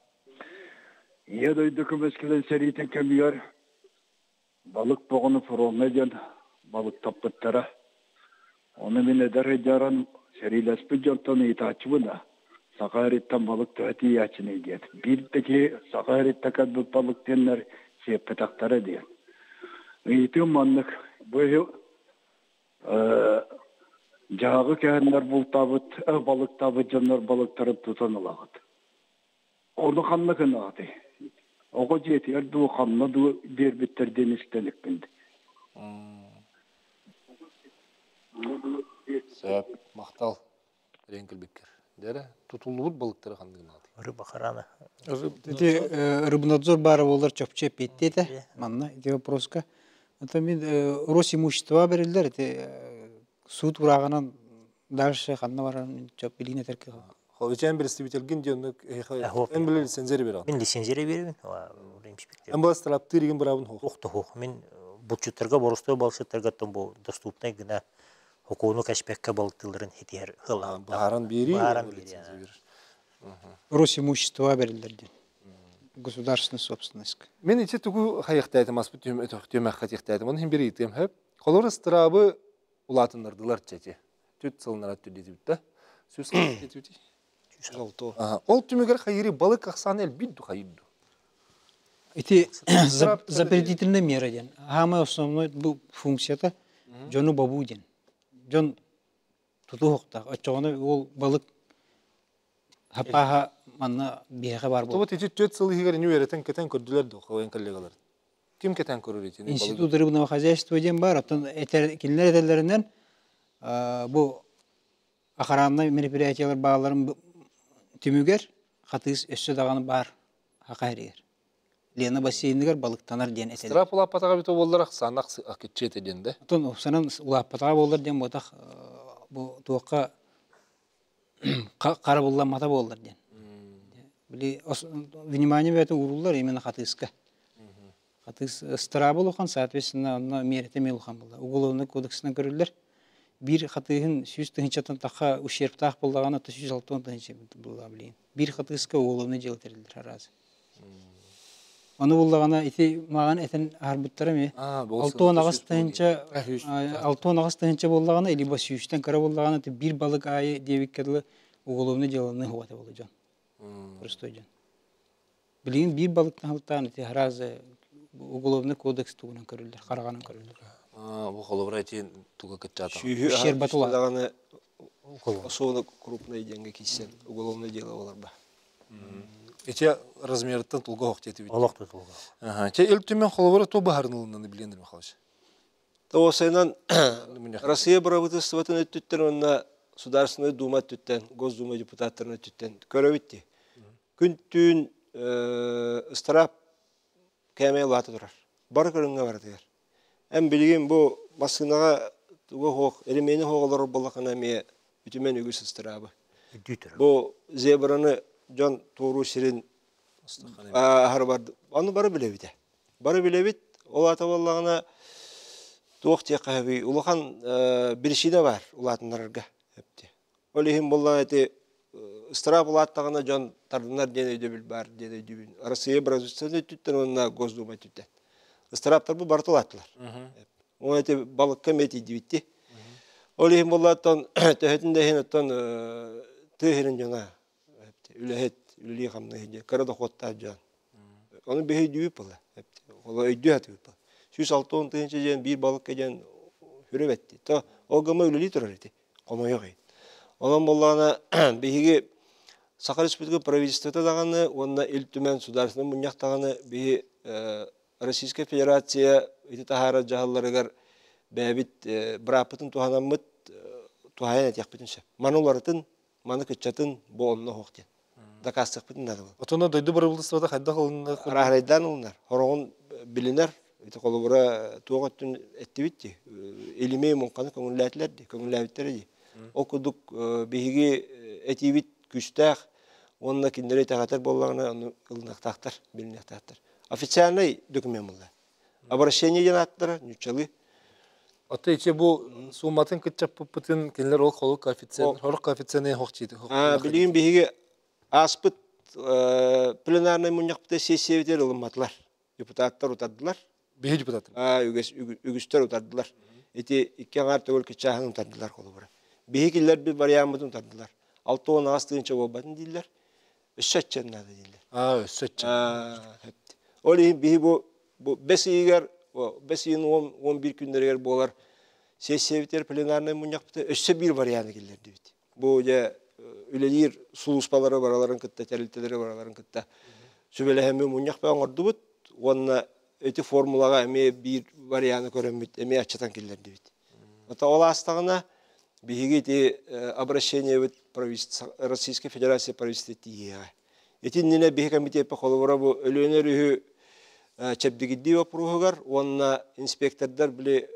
Ийэ дойду көмүскэлин сэриитин кэмигэр балык боҕону фроҥҥа диэн балыктаппыттара. Ону мин эдэр сылдьаран сэриилэспит дьонтон ыйытааччыбын да. Саха эриттэн балык төһө тиийээччиний диэн. Биир да киһи саха эриттэн кэлбит балык диэннэр сиэппэтэхтэрэ диэн. Ыйытыым маннык. Бу дьаһаҕы кэһэннэр бултаабыт, балыктаабыт дьоннор балыктарын тутан ылаҕыт. Ону ханна гынаҕытый? Оҕо дьиэтигэр дуу, ханна дуу биэрбиттэр диэн истэн икпин. Сөп, махтал. Рен кэлбиккэр. Дэрэ, тутуллубут балыктары ханнык гынаҕытый? Рыба охрана. Ити рыбнадзор баара буоллар чопчу эппиэттиэ этэ манна ити вопроска. Это мин Росимущество бериллер ити суут урааҕынан дальше ханна барарын чоп билиин этэр кыһыл. Холучан представительгин диэн эн биле лицензия бераҕын. Мин лицензия беребин. Эн бу ыстраптыыр игин быраабын хоох. Ох да Мин булчуттарга боростуой балыксыттарга бу доступный гына хокууну кэспэккэ балыктыыларын хитиһэр хылаан. Баһаран биэрии. Баһаран биэрии. Росимущество бериллер диэн. Государственная собственность. Мен ити тугу хайыктаатым аспыт түмэххэ тиэхтээтим. Оны хим бир ыйтыам хөп. Холор ыстырабы улаатыннардылар чэти. Түт сылынара түддетибит да. Сүс сыл Ол түмүгэр хайыры балык ахсааны элбит хайырду. Ити запретительная мера диэн. Самый основной бу функцията дьону бобуу диэн. Дьон тутуһуктаах. Оччоҕуна ол балык хапааһа манна биһиэхэ бар буолар. Тобот ити 4 сыл иһигэр ини үөрэтэн кэтэн көрдүлэр дуо холойон коллегалар. Ким кэтэн көрөр итини? Институт рыбного хозяйства диэн бар. Оттон кинилэр этэллэринэн бу охраннай мероприятиялар бааларын түмүгэр хатыыс өссө даҕаны баар хаха эригэр. Лена бассейныгар балыктанар диэн этэллэр. Штраф улааппатаҕа бит буоллар ахсаанах акыччы диэн да. Оттон упсанан улааппатаҕа буоллар диэн буотах бу туохха хара булламмата буоллар диэн. Били внимание бэйэтэ ууруллар именно хатыыска. Хатыыс ыстараабы улахан, соответственно, онно миэрэтэ эмиэ улахан буолла. Уголовнай кодексынан көрүллэр. Биир хатыыһын 100 тыһыынчаттан тахха ущербтаах буоллаҕына, то 160 тыһыынча буолла билигин. Биир хатыыска уголовный дьыала тэриллэр араас. Ону буллаҕына ити маҕан этэн аһарбыттара эмиэ. 68 тыһыынча 68 тыһыынча буоллаҕына, либо 100-тэн кыра буоллаҕына, биир балык аайы диэбиккэ дылы уголовный дьыаланы хуата буолла дьон. Простой дьон. Билигин биир балыктан халтаан ити араас уголовный кодекс тугунан көрүллэр, хараҕанан көрүллэр. Бу холобура ити туга кытчаата. Сүүһү Ущербатыла. даҕаны особо крупное деньги киссен уголовное дело болар ба. Ити размерыттан тулга хох диэтибит. Олох тутулга. Че ил түмэн холобура то баһарынылыннаны билендир Михайлович. Тоосайынан Россия правительствотын өттүттен онна Государственная дума өттүттен, Госдума депутаттарын өттүттен көрөбүтти. Күн түүн ыстарап кәмә улаата турар. Бары көрүҥҥэ барытыгар. Эн билигин бу массыынаҕа туга хоох, элемени хоҕолорор буоллахына эмиэ үтүмэн үгүс ыстараабы. Бу зебраны дьон туоруу сирин аһары барды. Аны бары билэбит. Бары билэбит. Ол ата буоллаҕына туох диэххэ улахан биричиинэ бар улаатыннарарга. Ол иһин буоллаҕына ити ыстараап улааттаҕына дьон тардынар диэн өйдөбүл бар диэн өйдүүбүн. Россия правительствотын өттүттэн уонна Госдума өттүттэн. Ыстарааптар бу барыта улааттылар. Ол эти балыкка эмиэ тиийдибитти. Ол иһин буоллааттан төһөтүн да иһин оттон тыа сирин дьоно үлэһит, үлэлии хамнаһы дьэ кыра дохуоттаах дьон. Ону биһи өйдүүбүт буолла. Ол өйдүү сатыыбыт буолла. 160 тыһыынча диэн биир балыкка диэн хүрэ бэтти. То ол гыма үлэлии турар ити. Хомойуох иһин. Онон буоллаҕына биһиги Саха Республика правительствота даҕаны уонна Ил Түмэн Судаарыстыбаннай мунньах даҕаны биһи Российскай Федерация ити таһаарар дьаһалларыгар бэйэбит бырааппытын туһанаммыт туһайан этиэхпитин сөп. Маны уларытын, маны кыччатын бу онно оһох диэн. Дакаастыахпытын наада. Отоно дойду бырабылыстыбата хайдах ылынна? Араарайдаан ылынар. Хороҕун билинэр. Ити холобура туох өттүн эттибит дии. Илимей муҥханы көҥүллээтилэр дии, көҥүллээбиттэрэ дии. Ол курдук биһиги этиибит күүстээх уонна кинилэри итэҕэтэр буоллаҕына ону ылыныахтаахтар, билиниэхтаахтар. Официальный документ буолла. Обращение диэн ааттара ньуччалыы. Ото иче бу сумматын кытчаппыппытын кинилэр ол холу коэффициент, хорох коэффициент хохчиит. Билигин биһиги ааспыт пленарный мунньахпыта сессиябитигэр ылымматылар. Депутаттар утардылар. Биһи депутаттар. Үгүстэр утардылар. Ити икки аҥаар төгүл кыччааһын утардылар холобура. Биһи кинилэр bir вариаммытын утардылар. 68 тыһыынча буолбатын дииллэр. Өссө аччыан наада дииллэр. Аа, өссө аччыан. Ол иһин биһи бу бу бэс ыйыгар бэс ыйын 11 күннэригэр буолар сессиябытыгар пленарнай мунньахпыта өссө биир варианы киллэрдибит. Бу дьэ үлэлиир сулууспалары бараларын кытта, тэрилтэлэри бараларын кытта сүбэлэһэммит мунньах оҥордубут уонна ити формулаҕа эмиэ биир варианы көрөммүт эмиэ аччатан киллэрдибит. Ото ол аастаҕына биһиги ити обращениебыт Российской Федерация правительства тиийиэҕэ. Ити иннинэ биһи комитетпа холобура бу Өлүөнэ өрүһү чэбдигирдии боппуруоһугар уонна инспектордар били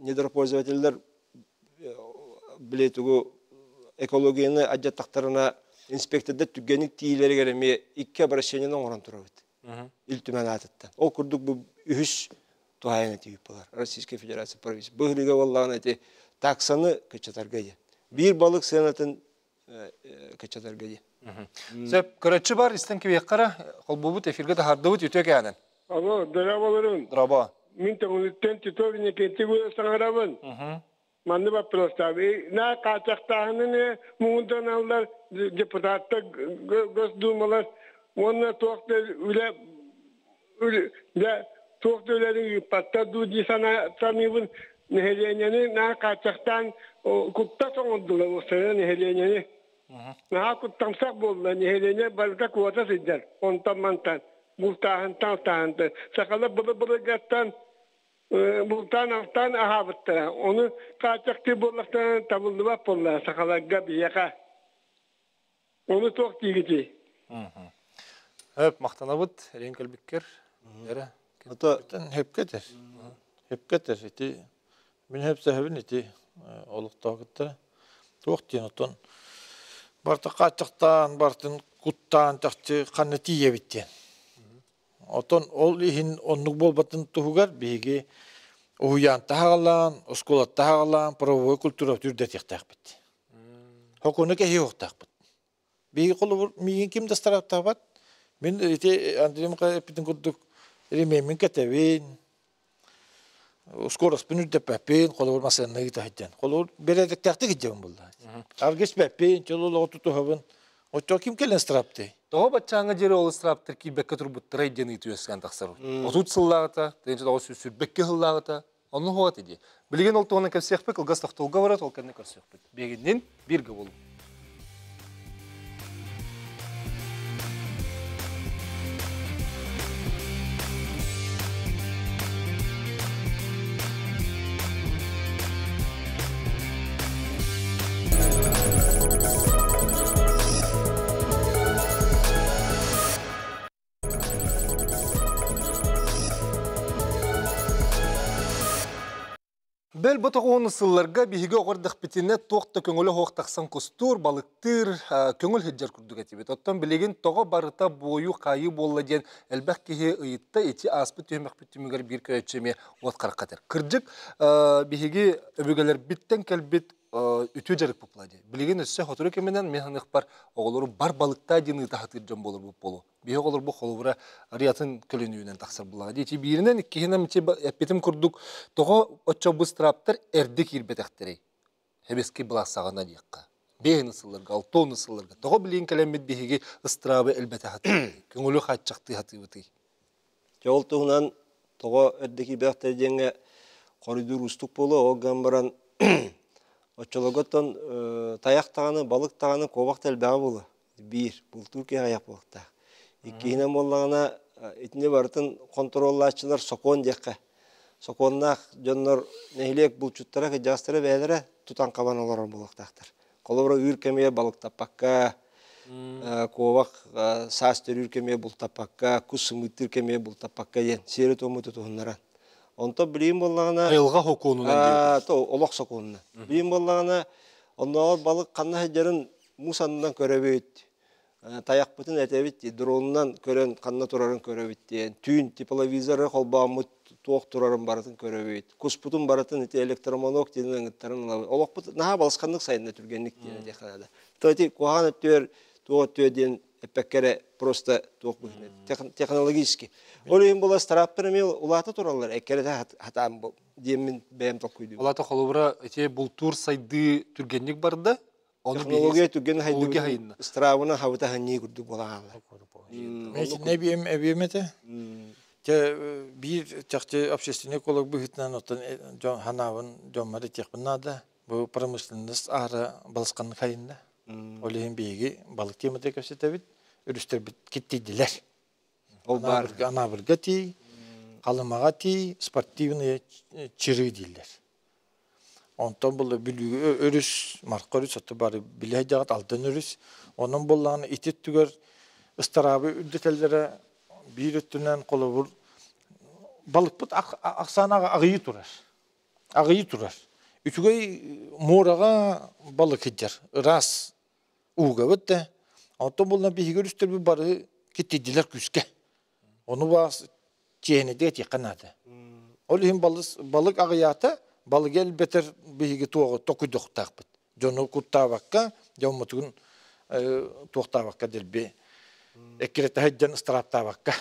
недропользователлэр били тугу экологияны адьаттахтарына инспектордар түргэнник тиийиилэригэр эмиэ икки обращениены оҥорон турабыт. Ил Түмэн аатыттан. Ол курдук бу үһүс туһаайан этиибит буолар. Российская Федерация правительство. Быһырыга буоллаҕына ити таксаны кыччатарга диэн. Биир балык сыанатын кыччатарга диэн. Сөп, көрөччү бар, истэн кибиэххэ холбуубут эфиргэ таһардыбыт үтүө кээнэн. Алло, здраволорун. Здраво. Мин Төҥүлүттэн Титов Иннокентий саҥарабын. Манны боппуруостаабы. На хааччахтааһынын муҥунтан аллар депутаттар, госдумалар уонна туох да үлэ үлэ туох да үлэни ыыппаттар дуу дии саныыбын. Нэһилиэнньэни на хааччахтаан куттас оҥордулар уопсайынан нэһилиэнньэни. Наһаа куттамсах буолла, нэһилиэнньэ барыта куота сылдьар онтон-мантан, бултааһынтан-алтааһынтан. Сахалар былыр-былыргаттан бултаан-алтаан аһаабыттара. Ону хааччахтыы буоллахтарына табыллыбат буолла сахаларга биһиэхэ. Ону туох диигитий? Хөп, махтанабыт, эриэн кэлбиккэр. Эрэ. Ото Хөпкө этэр. Хөпкө этэр. Ити мин хөпсөһөбүн ити олохтоохуттара. Туох диэн оттон барыта хааччахтаан, барытын куттаан чахчы ханна тиийэбит диэн. Оттон ол иһин оннук буолбатын туһугар биһиги уһуйаанта хаҕалаан, оскуолатта хаҕалаан правовой культура үрдэтиэхтээхпит. Хокуну кэһиэхтээхпит. Биһиги холобур миигин ким да ыстарааптаабат. Мин ити Андрей Михайлович эппитин курдук ремеммин кэтэбин, скороспун үрдэппэппин, холобур массыынаны ыыта сылдьан. Холобур бэрээдэктээхтик илдьэбин буолла. Аргыс испэппин, чөл олоҕу тутуһабын. Оччоҕо ким кэлэн ыстарааптый? Тоҕо баччааҥҥа диэри ол ыстарааптар киирбэккэ турбуттарай диэн ыйытыы үөскээн тахсар. 30 сыллааҕыта, 1922 сыллааҕыта онно хуат иди. Билигин ол туһунан кэпсиэхпит, кылгас тохтолго барат, ол кэннэ көрсүөхпүт. Биһигиннин бииргэ буолуҥ. Бэл бу тоҕуһун сылларга биһиги оҕордохпитинэ туох да көҥүлэ суох тахсан кустуур, балыктыыр, көҥүл сылдьар курдук этибит. Оттон билигин тоҕо барыта буойуу-хаайыы буолла диэн элбэх киһи ыйытта. Ити ааспыт түһүмэхпит түмүгэр биир көрөөччү эмиэ уот харахха этэр. Кырдьык, биһиги өбүгэлэрбиттэн кэлбит үтүө дьарык буолла дии. Билигин өссө сотору кэминэн мин саныахпар оҕолору бар балыктаа диэн ыыта сатыыр дьон буолар буолуо. Биһи оҕолор бу холобура арыйатын көлөнүүнэн тахсар буллаҕа дии. Ити бииринэн, иккиһинэн ити эппитим курдук тоҕо оччо быстраптар эрдэ киирбэтэхтэрий? Хэбэски былассаҕына диэххэ. Биэһин сылларга, алтуон сылларга тоҕо билиин кэлэммит биһиги ыстраабы элбэтэ сатыыбытый? Көҥүлү хааччахтыы сатыыбытый? Дьэ ол туһунан тоҕо эрдэ киирбэтэхтэр диэҥҥэ хоруйдуур уустук буолуо. Ол гынан баран оччолорготтон тайах даҕаны, балык даҕаны, куобах да элбэҕэ буолуо. Биир, бултуур киһи аҕыйах буолуохтаах. Иккиһинэн буоллаҕына, итини барытын хонтуруоллааччылар сокуон диэххэ. Сокуоннаах дьоннор нэһилиэк булчуттара, кырдьаҕастара бэйэлэрэ тутан-хабан олорор буолуохтаахтар. Холобура, ыыр кэмигэр балыктаппакка, куобах саас төрүүр кэмигэр бултаппакка, кус сымыыттыыр кэмигэр бултаппакка диэн сиэри-туому тутуһуннаран. Онтон билигин буоллаҕына... Айылҕа сокуонунан диэбит. Олох сокуонунан. Билигин буоллаҕына, оннооҕор балык ханна сылдьарын муус аннынан көрөбүт, тайахпытын этэбит, дронунан көрөн ханна турарын көрөбүт диэн, түүн тепловизоры холбооммут туох турарын барытын көрөбүт, куспутун барытын ити электромонок диэн ыҥыттарын ылабыт. Олохпут наһаа балысханнык сайынна түргэнник диэн этиэххэ наада. То ити куһаҕан өттүгэр туох өттүгэр диэн эппэккэ эрэ просто туох быһыынан технологически. Ол иһин була страптар эмиэ улаата тураллар, эккирэтэ хатаан диэммин бэйэм толкуйдуубун. Улаата холобура ити бултуур сайдыы түргэнник барда. Технология түргэн хайдыбыт ыстыраабына хабыта ханньыы курдук буола хаалла. Итиннэ эбиэм этэ. Те биир чахчы общественный эколог быһыытынан оттон дьон ханаабын дьоммор этиэхпин наада. Бу промышленность аара балысханнык хайынна. Ол иһин биһиги балык темата кэпсэтэбит, өрүстэрбит киттийдилэр. Ол баар. Анаабырга тиий, Халымаҕа тиий, спортивные чырыы дииллэр. Онтон буолла Бүлүү өрүс, Марха өрүс, оттон бары билэ сылдьаҕыт Алдан өрүс. Онон буоллаҕына ити өттүгэр ыстараабы үрдэтэллэрэ биир өттүнэн холобур балыкпыт ахсаана аҕыйыы турар. Аҕыйыы турар. Үчүгэй муораҕа балык сылдьар, ыраас уугабыт да. Онтон буолла биһиги өрүстэрбит бары киттийдилэр күүскэ. Ону баас чиэһинэйдик этиэххэ наада. Ол иһин балык аҕыйаата, балыгы элбэтэр биһиги туоҕу токуйдуохтаахпыт. Дьону куттаабакка, дьоммутун туохтаабакка дэлби эккирэтэ сылдьан ыстарааптаабакка.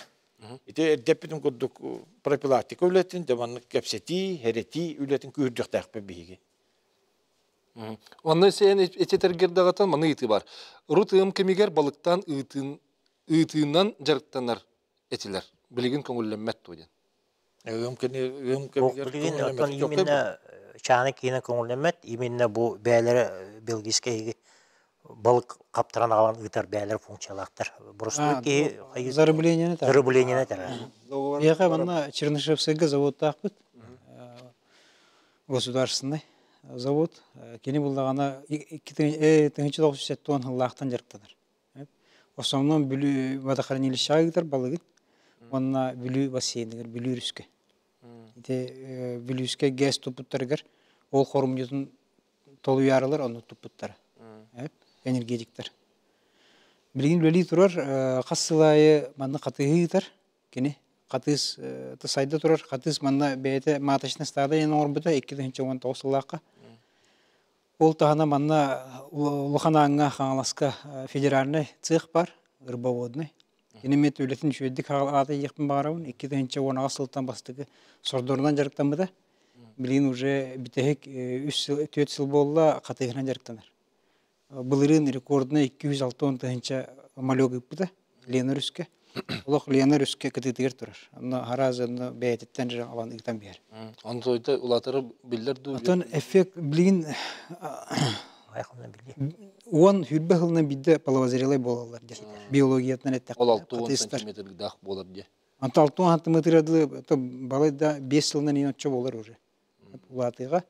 Ити эрдэппитин курдук профилактика үлэтин, дьэ маннык кэпсэтии, хэрэтии үлэтин күүһүрдүөхтээхпит биһиги. Онно сен этитэргэр даҕатан маны ыйытыы бар. Урут ыам кэмигэр балыктаан ыытыынан дьарыктанар этилэр. Билигин көҥүллэммэт дуо диэн. Ыам кини ыам кэмигэр Билигин оттон именно чааны киинэ көҥүллэммэт, именно бу бээлэрэ белгийскэй балык хаптаран аҕалан ыытар бээлэр функциялаахтар. Боростуой киһи Зарыбленияны зарыбленияны этэр. Биһиэхэ манна Чернышевскайга заводтаахпыт. Государственный завод. Кини буллаҕына 1970 сыллаахтан дьарыктанар. Основном Бүлүү водохранилищеҕа ыытар балыгын уонна Бүлүү бассейныгар, Бүлүү өрүскэ. Ити Бүлүүскэ ГЭС туппуттарыгар ол хорумньутун толуйаарылар онно туппуттара. Энергетиктэр. Билигин үлэлии турар хас сыл аайы манна хатыһыы ыытар кини. Хатыыс сайда турар. Хатыыс манна бэйэтэ маточный стада диэн оҥорбута 2019 сыллаахха. Ол таһынан манна Улахан Ааҥҥа Хаҥаласка федеральнай цех бар, рыбоводный. Кини эмиэ үлэтин үчүгэйдик аата диэхпин баҕарабын. 2018 сылтан бастакы сордорунан дьарыктаммыта. Билигин уже бүтэһик үс сыл, түөрт сыл буолла хатыыһынан дьарыктанар. Былырыын рекордунай 260 тыһыынча малек ыыппыта Лена өрүскэ. Олох Лена өрүскэ кытыытыгар турар. Онно араас онно бэйэтиттэн же алан ыытан биэр. Онтойда улаатары биллэр дуу? Оттон эффект билигин уон хүрбэ сылынан биирдэ половозрелай буолаллар диэн. Биологиятынан эттэххэ. Ол 60 сантиметрдаах буолар диye. Онто 60 сантиметрга дылы балай да 5 сылынан иин оччо буолар уже. Улаатыыга.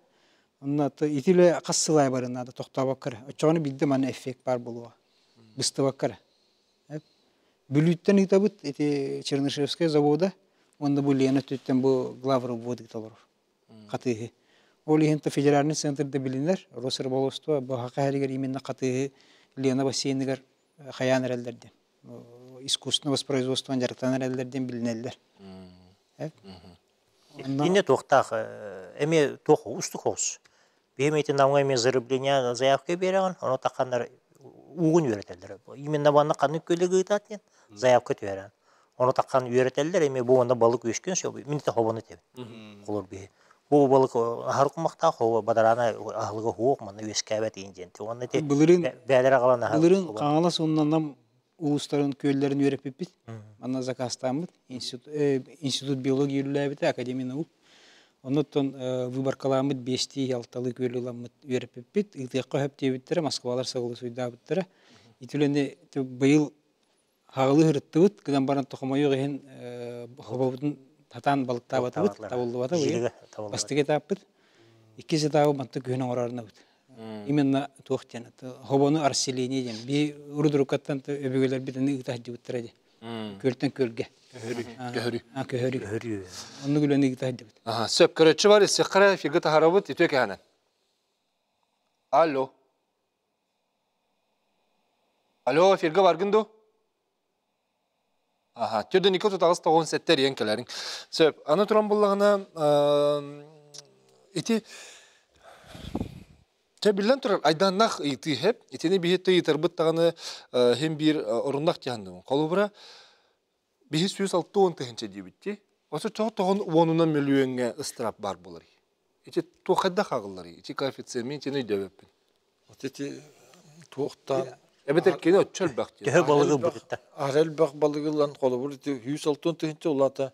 Онно ити үлэ хас сыл аайы барынаада тохтообокко эрэ. Оччоҕуна биирдэ манна эффект баар буолуоҕа. Быстыбакка эрэ. Бүлүүттэн ыытабыт ити Чернышевскай завода уонна бу Лена өттүттэн бу главрыбвод ыыта олорор хатыыһы. Ол иһин федеральный центрда билинэр Росрыболовство бу саха иһэригэр именно хатыыһы Лена бассейныгар хайаан эрэллэр диэн искусственное воспроизводствон дьарыктанан эрэллэр диэн билинэллэр. Инне туохтаах эмиэ туох уустук оҕус. Биһим ити намҥа эмиэ зарыбление заявка биэрэҕин, ону тахханнар уугун үөрэтэллэр. Именно манна ханнык күөлү ыытаат диэн заявка түһэрэн. Ону таххан үөрэтэллэр эмиэ бу уонна балык үөскүөн сөп. Мин хобону этэбин. Холор биһи. Бу балык аһар кумахтаах хобо бадараана аһылыга хуох манна үөскээбэт иин диэн. Уонна ити Былырыын бээлэр аҕалан аһар. Былырыын Хаҥалас уонна Нам улуустарын күөллэрин үөрэппиппит. Манна заказтааммыт. Институт, институт биологии үлэлээбитэ, Академия наук. Оннуттан выборкалааммыт биэстии алталыы күөлү ыламмыт үөрэппиппит. Ыытыахха сөп диэбиттэрэ, Москвалар согласуйдаабыттара. Ити үлэни быйыл хаҕылыы сырыттыбыт, гынан баран тохомойуох иһин хобобутун сатаан балыктаабатыбыт, табыллыбата быйыл. Бастакы этаппыт. Иккис этабы манты күһүн оҥорорунабыт. Именно туох диэн, хобону расселение диэн. Би урудурукаттан өбүгэлэрбит ыыта сылдьыбыттара дии. Күөлтэн күөлгэ. Көһөрүү. Көһөрүү. Көһөрүү. Көһөрүү. Оннук үлэни ыыта сылдьыбыт. Сөп, көрөччү бар, иссэххэ эфиргэ таһарабыт, үтүө кэһэнэн. Алло. Алло, эфиргэ баргын дуу? Аха, түрден 2 38 97 эрийэн кэлэриҥ. Сөп. Аны туран буллаҕына, ити Чэ, биллэн турар, айдааннаах ыйытыы хэп. Итини биһи ыйытарбыт даҕаны хим биир оруннах дьаһанныбын. Холобура, биһи 160 тыһыынча диэбит дии. Ото тоҕо тоҕон уонунан мөлүйүөҥҥэ ыстыраап баар буоларый? Ити туох хайдах ааҕылларый? Ити коэффициент мин итини өйдөөбөппүн. Вот ити Туохтан Эбэтэр кини оччо элбэх диэн. Төһө балыгы ылбытыттан. Ар элбэх балыгы ылан холобур ити 106 тыһыынча улаата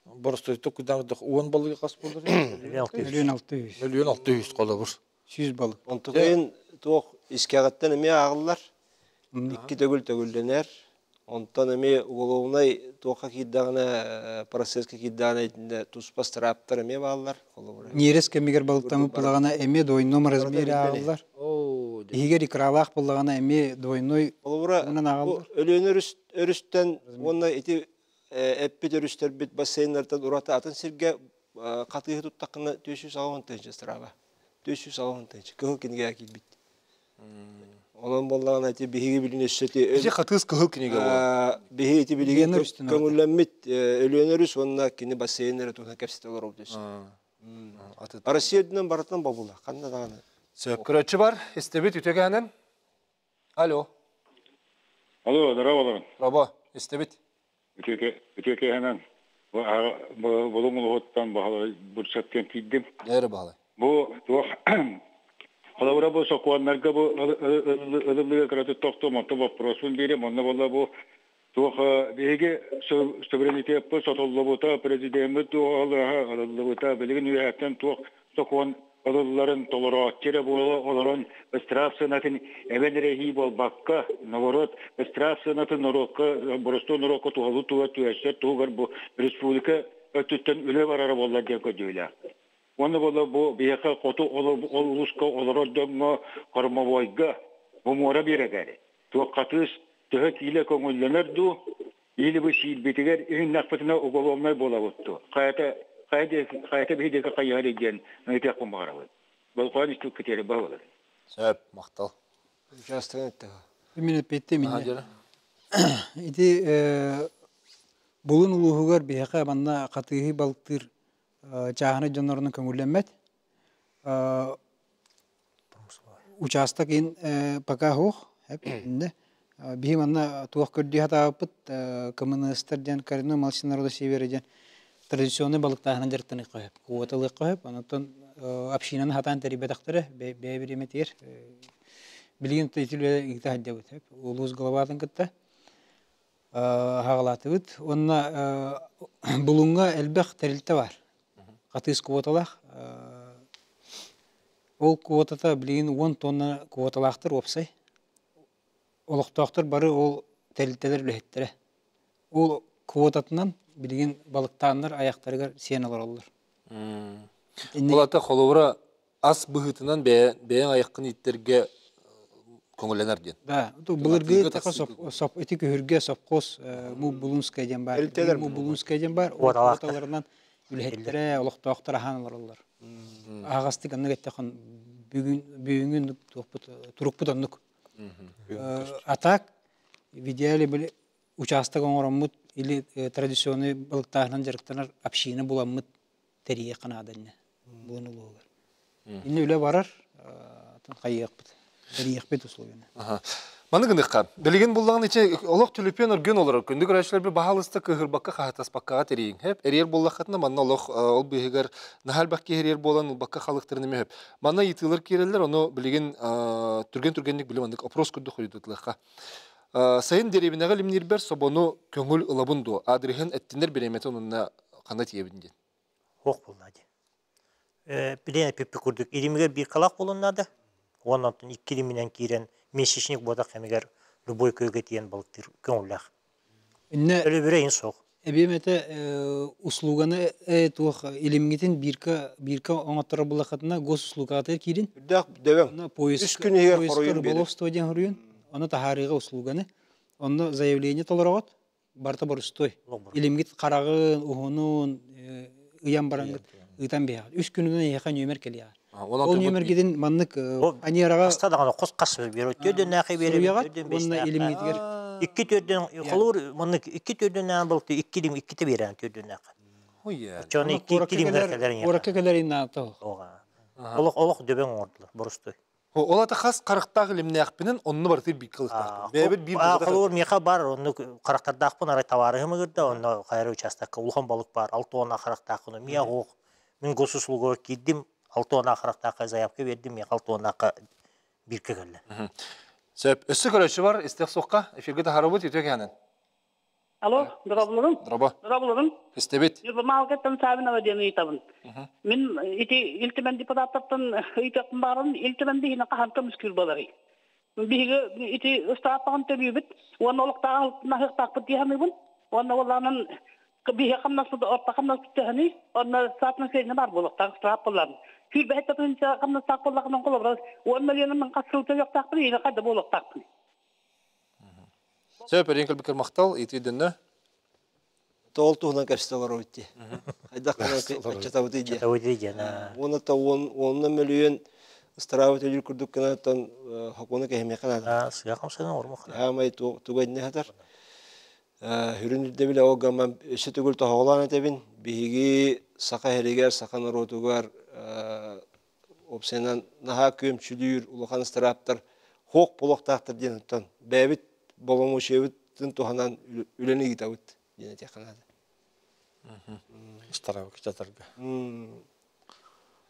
боростойто кудаҥдах уон балыгы хас буолар? Мөлүйүөн 600. 1 600 000 холобур. 100 балык. Онтукайын туох искэҕиттэн эмиэ ааҕыллар. Икки төгүл төгүллэнэр. Онтон эмиэ уголовнай туохха киирдэҕинэ, процесска киирдэҕинэ итиннэ туспа страптар эмиэ бааллар. Холобура. Ньиэрэс кэмигэр балыктаммыт булаҕына эмиэ двойном размере ааҕыллар. Иһигэр икралаах буллаҕына эмиэ двойной Холобура, онон бу ааҕыллар. Өлүөнэ өрүстэн уонна ити эппит өрүстэрбит бассейннартан ураты атын сиргэ хатыыһы туттаххына 480 тыһыынча страва. 480 тыһыынча. Кыһыл кинигэҕэ киирбит. Онон буоллаҕына ити биһиги билин өссө ити Ити хатыыс кыһыл кинигэ буолар. Биһиги ити билигин Өлүөнэ өрүстэн ураты. көҥүллэммит Өлүөнэ өрүс уонна кини бассейннары туһунан кэпсэтэ олоробут өссө. Россия үрдүнэн барытынан бобула. Ханна даҕаны. Сөп. Көрөөччү бар, истэбит үтөгээнэн. Алло. Алло, здорово. Рабо, истэбит. Үтүөкэһэнэн булуҥ улуһуттан бурсаттан тиийдим. Нэрэ баалай. Бу туох холобура бу сокуоннарга бу ылыллыга кыраты тохтуом онто вопросун биэрим онно буолла бу туох биһиги суверенитеппыт сотуллубута президеммит туох ылыллыбыта билигин үөһэттэн туох сокуон ылылларын толорооччу эрэ буола олорон ыстыраап сыанатын эбэн эрэһии буолбакка наоборот ыстыраап сыанатын норуокка боростуой норуокка туһалыы туһа түһэрсэр туһугар бу республика өттүттэн үлэ барара буоллар диэн көрдүүлээх. Уонна буолла бу биһиэхэ хоту ол улууска олорор дьоҥҥо кормовойга бу муора биэрэгэр туох хатыыс төһө киилэ көҥүллэнэр дуу или бу сиирбитигэр иһиннэхпитинэ уголовнай буолабыт дуу хайата хайа хайата биһи диэки хайыһар диэн ыйытыахпын баҕарабын. Болҕойон истибиккитигэр баһылар. Сөп, махтал. Участвовать эттэҕэ. Мин эппиэттиим инньэ. Ити Булун улууһугар биһиэхэ манна хатыыһы балыктыыр чааһынай дьоннорунан көҥүллэммэт. Учаастак ин пока суох. Биһи манна туох көрдүү сатаабыппыт КМНСтар диэн коренной малчин народа севера диэн традиционный балыктааһынан дьарыктаныахха сөп. Квоталыахха сөп. Онтон общинаны хатаан тэрийбэтэхтэрэ бэйэ бириэмэтигэр билигин ити ыыта сылдьабыт. Улуус главатын кытта хаҕалаатыбыт. Уонна Булуҥҥа элбэх тэрилтэ бар. Хатыыс квоталаах. Ол квотата билигин 10 тонна квоталаахтар уопсай. Олохтоохтор бары ол тэрилтэлэр үлэһиттэрэ. Ол квотатынан билигин балыктааннар айахтарыгар сиэн олороллор. Ол ата холобура ас быһыытынан бэйэҥ айаххын ииттэргэ көҥүллэнэр диэн. Да, былыргы соп ити күһүргэ сопхуос Булунская диэн бар. Булунская диэн бар. Квоталарынан үлэһиттэрэ, олохтоохтор аһаан олороллор. Аһаҕастык аннык эттэхон бүгүн бүгүҥҥү турукпут оннук. А так, в идеале были участок оҥороммут или традиционный балыктааһынан дьарыктанар община буламмыт тэрийиэххэ наада иннэ буон улууһугар. Иннэ үлэ барар, хайыахпыт, тэрийиэхпит условияны. Маны гыныхха, билигин буллаҕын ичи олох түлүпүөн өргөн олорор. Күндү көрөөччүлэр баһаалыста кыһырбакка хаһатаспаккаҕа тэрийиҥ. Хэп, эриэр буоллаххытына манна олох ол быыһыгар наһаа элбэх киһи эриэр буолан ылбакка халыктарын эмиэ хөп. Манна ыйытыылар киирэллэр, ону билигин түргэн-түргэнник били маннык опрос курдук хоруйдатылыахха. Сайын дэриэбинэҕэ илимниирбэр собону көҥүл ылабын дуо? Аадырыһын эттинэр бириэмэтин онно ханна тиийэбин диэн. Суох буолла дии. Билиэн эппиппит курдук илимигэр биир халаах буолуон наада. Уонна онтон икки илиминэн киирэн месячник буотах кэмигэр любой күөлгэ тиийэн балыктыыр көҥүллээх. Иннэ Төлөбүрэ иһин суох. Эбиэм этэ услуганы туох илимҥитин бирка бирка оҥотторор буллаххытына госуслугатыгар киирин. Үрдээх дөбөҥ. Поиск Үс күн иһигэр поиска хоруйун биэрэр. рыболовство диэн хоруйун. Ону таһаарыыга услуганы. Онно заявление толороҕут. Барыта борустой. Илимгит хараҕын, уһунун ыйан бараҥҥыт ыытан биһэҕит. Үс күнүнэн эһиэхэ нүөмэр кэлиэҕэ. Ол нүөмэргитин маннык аньыараҕа Хаста даҕаны хос хас биэр төрдүннээхи биэрэ суруйаҕыт уонна илимҥитигэр икки төрдүн холуур маннык икки төрдүннээн болту икки илим иккитэ биэрэн төрдүннээх. Оччону икки икки илимгэр кэлэр куоракка кэлэр иннаата. Олох олох дөбөҥ оҥордулар боростуой. Ол ата хас харахтаах илимнээхпинэн онну барытыр биир кылыстаахпын. Бэйэбит биир Холобур миэхэ бар онну харахтардаахпын арай табаарыһым ыгырда онно хайра участокка улахан балык бар 6 уона харахтаахпын миэ оһох мин госуслугуга киирдим 6 уона харахтаахха заявка бердим миэхэ 6 уонаахха бирка кэллэ. Сөп. Өссө көрөөччү бар, истэх суохха. Эфиргэ таһаарабыт, үтүө кэһэнэн. Алло, дорооболорун. Дорообо. Дорооболорун. Истэбит. Ньурба Савинова диэн ыйытабын. Мин ити Ил Түмэн депутаттартан ыйытыахпын баҕарабын. Ил Түмэн биһиги хаһан көмүскүүр буоларый? Биһиги ити ыстааппаҕын төлүүбүт уонна олохтоох наһыахтаахпыт дии саныыбын. Уонна уоллаанан биһиги хамнаспыт орто хамнаспыт төһөнүй? Онно штатный средний бар буолуохтаах штраф буолларын. Сүүрбэһит тыһыынча хамнастаах буоллахына холобура 10 миллионун хас сыл төлүөхтаахпын, или хайда буолуохтаахпын. Сөп, өрийн кэлбиккэр махтал, ити дөннө. Тоол туһунан кэпсэтэ олоробут дии. Хайдах гынан аччатабытый диye. Аччатабытый диэн. Уонна та уонна мөлүйүөн ыстараабы төлүүр курдук гынаттан хокуону кэһимиэхэ наада. Сыа хамсанан ормох. Хаамай туга инне хатар. Хүрүн ирдэбилэ ол гамман өссө төгүл тоһоҕолоон этэбин. Биһиги саха иһэригэр, саха норуотугар опсайынан наһаа күөмчүлүүр улахан ыстарааптар хуох буолуохтаахтар диэн оттон бэйэбит боломуочуйабытын туһанан үлэни ыытабыт диэн этиэххэ наада. Ыстараабы кычатарга.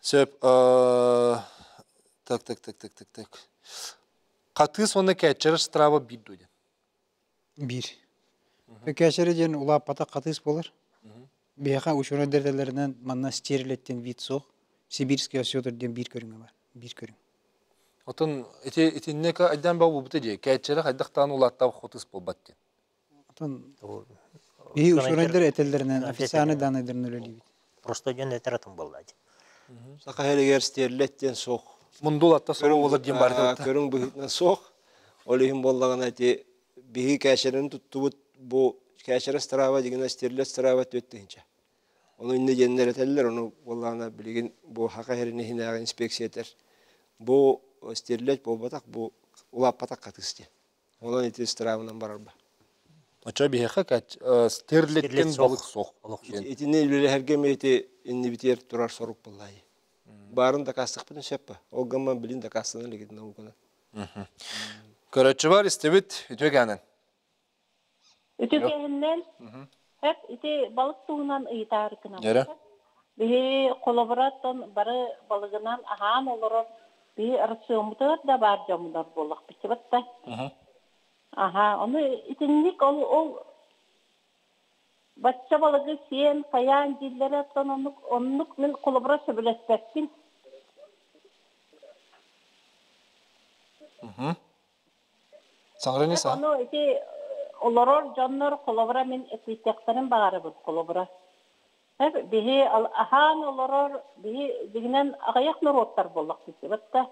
Сөп. Так, так, так, так, так, так. Хатыыс уонна кээччэрэ ыстарааба биир дуо диэн? Биир. Кээчэрэ диэн улааппатах хатыыс буолар. Биһиэхэ учуонай дэрдэлэринэн манна стерлеттен вид суох. Сибирский осетр диэн биир көрүҥэ бар. Биир көрүҥ. Отон ити итиннэ айдан баа буолбута дии. Кээччэрэ хайдахтаан улааттаах хотус буолбат диэн. Отон биһи учуонайдар этэллэринэн официальный данныйдарынан үлэлиибит. Просто дьон этэр атын буолла дии. Саха иһэригэр стерлет диэн суох. Мундул атта сору болар диэн бар. Көрүҥ быһыытынан суох. Ол иһин буоллаҕына ити биһи кээчэрин туттубут бу кээчэрэ страва дигинэ стерлет страва түөт тыһынча. Ону инне диэннэр этэллэр, ону буоллаҕына билигин бу хака иһэрин иһинээҕи инспекция этэр. Бу стерлет буолбатах, бу улааппатах хатыс диэн. Онон ити стравынан барарба. Очо биһиэхэ стерлеттен балык суох. Итини үлэлэһэргэ ити иннибитиэр турар сорук буоллаайы. Баарын дакаастахпытын сөп ба. Ол гамман билин дакаастанар илигит науканан. Көрөччү бар истибит үтүө кээнэн. Үтүө кээннэн Хэп ити балык туһунан ыйытаары Дьэрэ. Биһи холобураттан бары балыгынан аһаан олорор биһи рациоммутугар да баар дьоммунар буоллахпыт да. Аха, ону итинник ол ол бачча балыгы сиэн хайаан дииллэрэ оттон оннук оннук мин холобура сөбүлэспэппин. Саҥарыҥы са. Ону ити олорор дьоннор холобура мин эппиэттэхтэрин баҕарабын холобура. Биһи аһаан олорор биһи дигинэн аҕыйах норуоттар буоллахпыт да.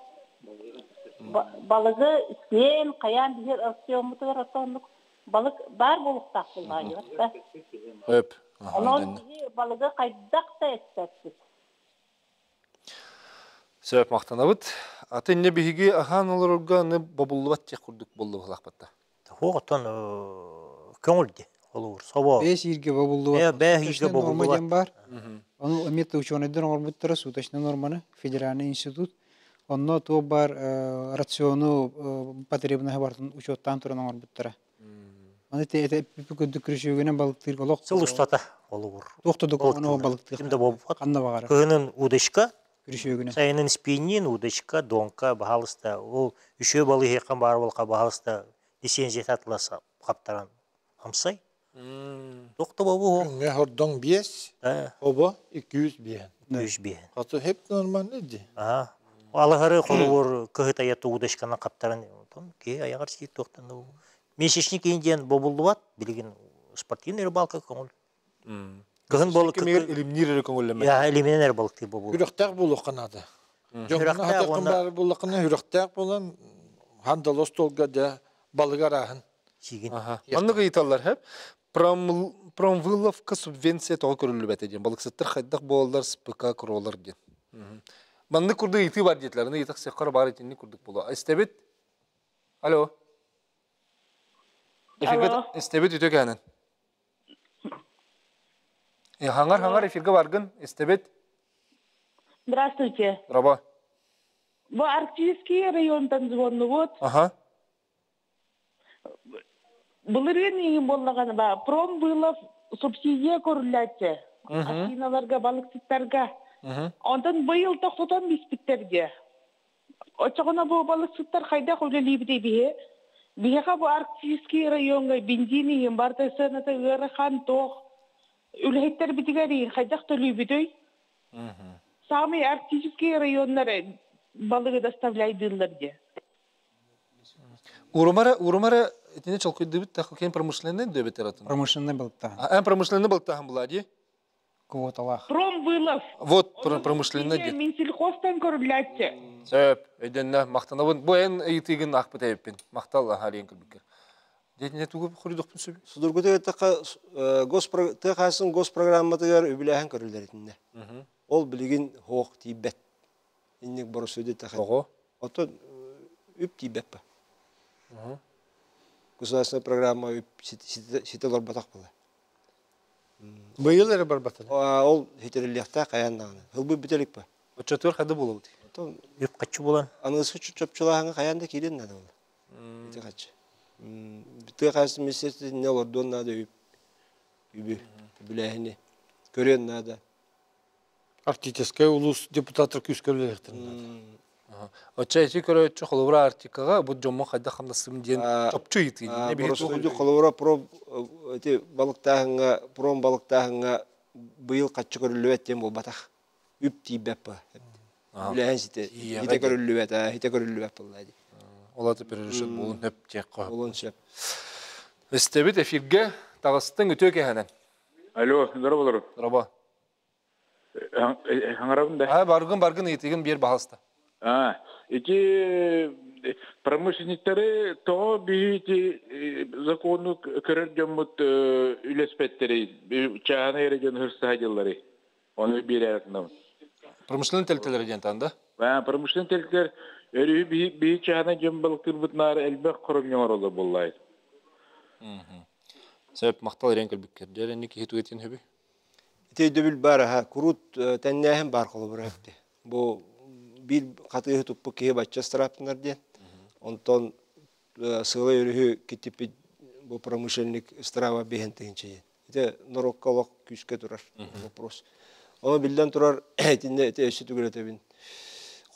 Балыгы сиэн хайаан биһи рациоммутугар оттон оннук балык баар буолуохтаах буоллаҕа да. Өп. Онон биһи балыгы хайдах да эспэппит. Сөп махтанабыт. Аты инне биһиги аһаан олорорго аны бобуллубат тех курдук боллубалаахпатта. Хуох оттон көҥүлди олуур собо. Бэс ииргэ бобуллубат. Бэс ииргэ норма бобуллубат. диэн бар. Ону эмиэ учуонайдар оҥорбуттара суточный норманы федеральный институт. Онно туох бар рациону потребноһы бартын учуоттаан туран оҥорбуттара. Аны те күрдүк күрүшүгүнэн балыктыыр олох. Сыл устата олуур. Туох да документ балыктыыр. Ким да бобуппат. Ханна баҕарар. Кыһынын удочка, Күрүшүгүнэн. сайынын спиннин, удочка, донка, баһалыста. Ол үшөө балыһыйхан баар болка баһалыста лицензия татласа хаптаран амсай. Тохто бобу Күҥҥэ хордоҥ биэс, обо 200 биэһэн. 200 биэһэн. Хаты хеп нормально ди. Ага. Алыһары холобур кыһытая удочканан хаптаран отон ки аягар сиир туохтан да Месячник диэн бобуллубат, билигин спортивный рыбалка көҥүл. Кыһын бол Кемигер илимниир эрэ көҥүллэммэт. Я илиминен балыктыыр бобул. Үрөхтээх буолуохха наада. Дьоҥҥо Үрөхтээх хатыаххын уонна баар буоллаххына үрөхтээх буолан хандал остуолга дьэ балыгар ааһын. сиигин. Аха. Маннык ыйыталлар хэп. Промвыловка субвенция тоҕо көрүллүбэтэ диэн. Балыксыттар хайдах буолаллар СПК куролар диэн. Маннык курдук ыйытыы бар диэтилэр. Аны ыйытах сеххор бар итинник курдук буолуо. Истэбит? Алло. Эфиргэ Алло. истэбит үтүө кээнэн. Хаңар хаңар эфиргэ баргын истэбит. Здравствуйте. Раба. Бу Арктический районтан звоннубут. Аха. Былырыын иһин буоллаҕына ба промвылов субсидия көрүллээччи. Афиналарга, балыксыттарга. Онтон быйыл тохтотон биспиттерге. Оччоҕуна бу балыксыттар хайдах үлэлиибитий биһи? Биһиэхэ бу Арктический райоҥҥа бензин иһин барыта сыаната ыарахан туох үлэһиттэрбитигэр иһин хайдах төлүүбүтүй? Самый арктический районнар балыгы доставляйдыыллар диye. Урумара, урумара итини чолкуйдубут да кем промышленный дөбөтөр атын. Промышленный балыктаһын. А промышленный балыктаһын була ди? Квоталаах. Промвылов. Вот промышленный ди. Минсельхозтан көрүллээччи. Сөп, өйдөннө, мактанабын. Бу эн ыйытыгын аахпыт эбиппин. Мактал аһариен көрбүккэр. Дэтине тугу хоруйдохпун сөбүй? Судургутук эттэххэ, тыа хаһаайыстыбатын госпрограмматыгар үбүлээһин көрүллэр итиннэ. Ол билигин хоох тиийбэт. Инник боросуйда эттэххэ. Тоҕо? Оттон үп тиийбэт ба. Государственная программа үп ситэ олорботох була. Быйыл эрэ барбатын. Ол хитериллиэхтээх хайаан даҕаны. Ылбыт бүтэлик ба. Оччотугар хады буолабыт. Оттон үп хаччы буолан. Аныгыскы чопчулааһыҥа хайаан да киирэн наада була. Ити хаччы. Тыа хаһаайыстыбатын министерствотын олордуон наада үп үбү үбүлээһини көрүөн наада. Арктическай улуус депутаттар күүскэ үлэлиэхтэрин наада. Оччо ити көрөөччү холобура Арктикаҕа бу дьоммун хайдах хамнастым диэн чопчу ыйытыы. Холобура пром ити балыктааһыҥҥа пром балыктааһыҥҥа быйыл хаччы көрүллүбэт диэн буолбатах. Үп тиийбэт ба. Үлэһэн сите хите көрүллүбэт, хите көрүллүбэт буолла дии. Ол аты перерасчет буолун сөп диэххэ. Буолун сөп. Истэбит эфиргэ таҕыстыҥ үтүө кэһэнэн. Алло, здорово, Здорово. Хаҥарабын да? А, баргын баргын ыйытыгын биэр баһалыста. А, ити промышленниктары тоҕо биһи ити закону көрөр дьоммут үлэспэттэрий, чааһынай эрэ дьон хырсаһа дьылларый? Ону биэрээри Промышленный тэрилтэлэр диэн да? Промышленный тэрилтэлэр өрүһү биһи биһи чааһынай дьон балыктыырбытынаар элбэх хоромньу оҥороллор буоллаайт. Сөп, махтал эрэн көрбүккэр. Дьэ, энни киһи тугу этиэн сөбүй? Ити өйдөбүл баар аха, куруут тэннээһин баар холобура эпти. Бу биир хатыыһы туппут киһи бачча ыстарааптанар диэн. Онтон сыалай өрүһү киттиппит бу промышленник ыстарааба биһэн тыһынча диэн. Ити норуокка олох күүскэ турар вопрос. Ону биллэн турар, итиннэ ити өссө түгүрөтөбүн.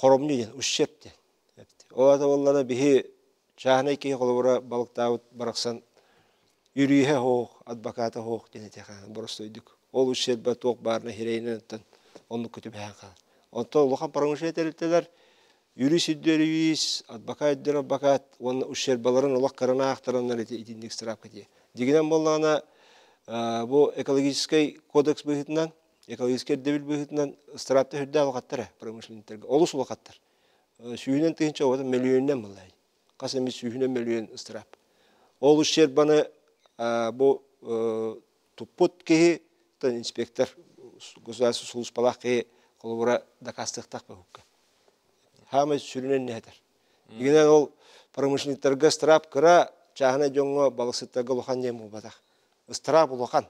Хоромньу диэн, ущерб диэн. Ол аата буоллаҕына биһи чааһынай киһи холобура балыктаабыт барахсан юриһэ суох, адвоката суох диэн этиэхэ боростуойдук. Ол ущерба туох баарына хирэйинэн оттон оннук көтүбэһэн хаалар. Онтон улахан промышленнай тэрилтэлэр юрист үрдүөр юрист, адвокат үрдүөр адвокат уонна ущербаларын олох кыранаахтараннар ити итинник страпка тиийэ. Дьиҥинэн буоллаҕына бу экологическай кодекс быһыытынан, экологическай ирдэбил быһыытынан ыстарааптар үрдээх улахаттар ээ промышленниктарга олус улахаттар. Сүүһүнэн тыһыынча оҕото мөлүйүөнүнэн буоллаҕай. Хас эмит сүүһүнэн мөлүйүөн ыстараап. Ол ущербаны бу туппут киһи инспектор государство сулууспалаах киһи холобура дакаастыахтаах баһукка. Хаамай сүрүнэн нэһэтэр. Дигинэн ол промышленниктарга ыстараап кыра, чааһынай дьоҥҥо балыксыттарга улахан диэн буолбатах. Ыстараап улахан,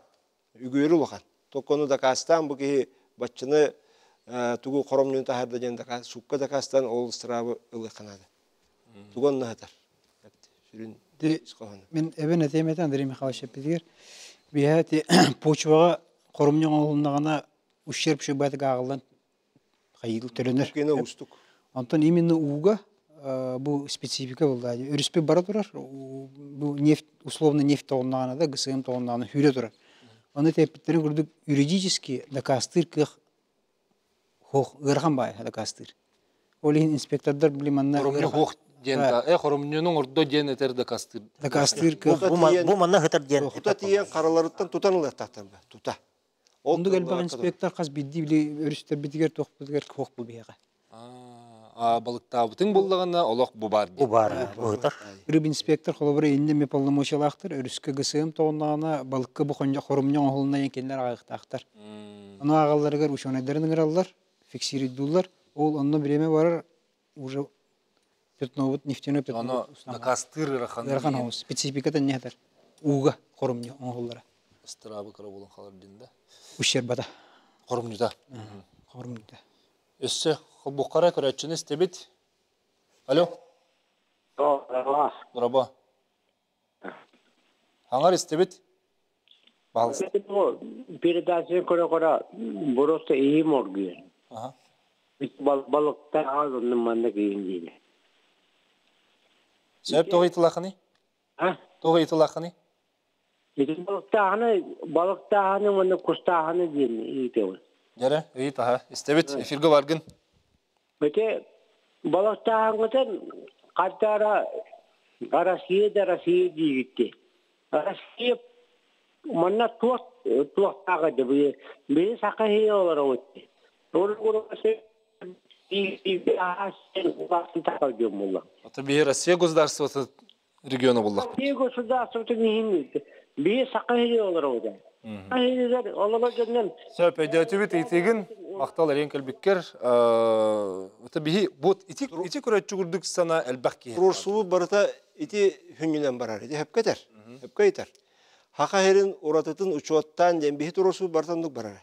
үгүөрү улахан. Токкону дакаастаан бу киһи баччаны тугу хоромньуну таһаарда диэн суукка дакаастаан ол ыстараабы ылыахха наада. Тугу онно сытар? Сүрүн Мин эбэн этиэм этэ Андрей Михайлович эппитигэр биһэ ити почваҕа хоромньу оҥоһулуннаҕына ущерб шибатык ааҕыллан хайыыл төлөнөр. Киэнэ уустук. Онтон именно ууга бу специфика буолла. Өрүспүт бара турар, бу нефть, условно нефть тоҕуннаҕына да, ГСМ тоҕуннаҕына сүүрэ турар. Ону тэппиттэрин курдук юридически дакаастыыр кыах хуох ыарахан баай дакаастыыр. Ол иһин инспектордар били манна Хоромньу хуох диэн э хоромньуну оҥордо диэн этэр дакаастыыр. Дакаастыыр кыах. Бу манна сытар диэн. Тута тиийэн хараларыттан тутан ылыахтаахтар ба тута. Оннук элбэх инспектор хас биирдии били өрүстэрбитигэр туохпутугар хуох бу биһиэхэ. А балыктаабытыҥ буллаҕына олох бу баар Бу баар быһытар. Рыбинспектор холобура иннэ ми полномочиялаахтар өрүскэ ГСМ тоҕуннаҕына балыкка бу хоромньу оҥоһулунна диэн кинилэр аҕыйахтаахтар. Ону ааҕалларыгар учуонайдарын ыҥыраллар, фиксируйдууллар. Ол онно время барар уже пятновод нефтяной пятновод. Ону дакаастыыр ыарахан. Ыарахан оҕус. Спецификата не этэр. Ууга хоромньу оҥоһуллара. Ыстыраабы кыра буолан хаалар диэн да. Ущербата. Хоромньута. Хоромньута. Өссө холбуккара көрөөччүнү истэбит. Алло. Дороба. Хаҥар истэбит. Пожалуйста. Передача көрө-көрө просто иһим оргуйар. Ага. Балыктааҕар онно манна киирин диилэр. Сөп тоҕо ыйытылааххыный? А? Тоҕо ыйытылааххыный? Ити балыктааһыны, балыктааһыны уонна кустааһыны диэн ыйытабын. Дьэрэ, ыйыт аһа. Истэбит, эфиргэ баргын. Ити балыктааһыҥҥытын хантара Россия да Россия диигитти. Россия манна туох туохтаах этэ биһи саха иһи олоробут. Ата биһи Россия государствоты региона буллахпыт. Россия государствотын иһин биһи саха иһи олоробут. Иһигэр олорор дьоннон Сөп өйдөөтүбүт ыйытыгын махтал эрин кэлбиккер. Ата биһи бу ити ити көрөччү курдук сана элбэх киһи. Туруорсуу барыта ити хүннүнэн барар. Ити хөпкө этэр. Хөпкө ыйтар. Хаха иһэрин уратытын учуоттаан диэн биһи туруорсуу барыта оннук барара.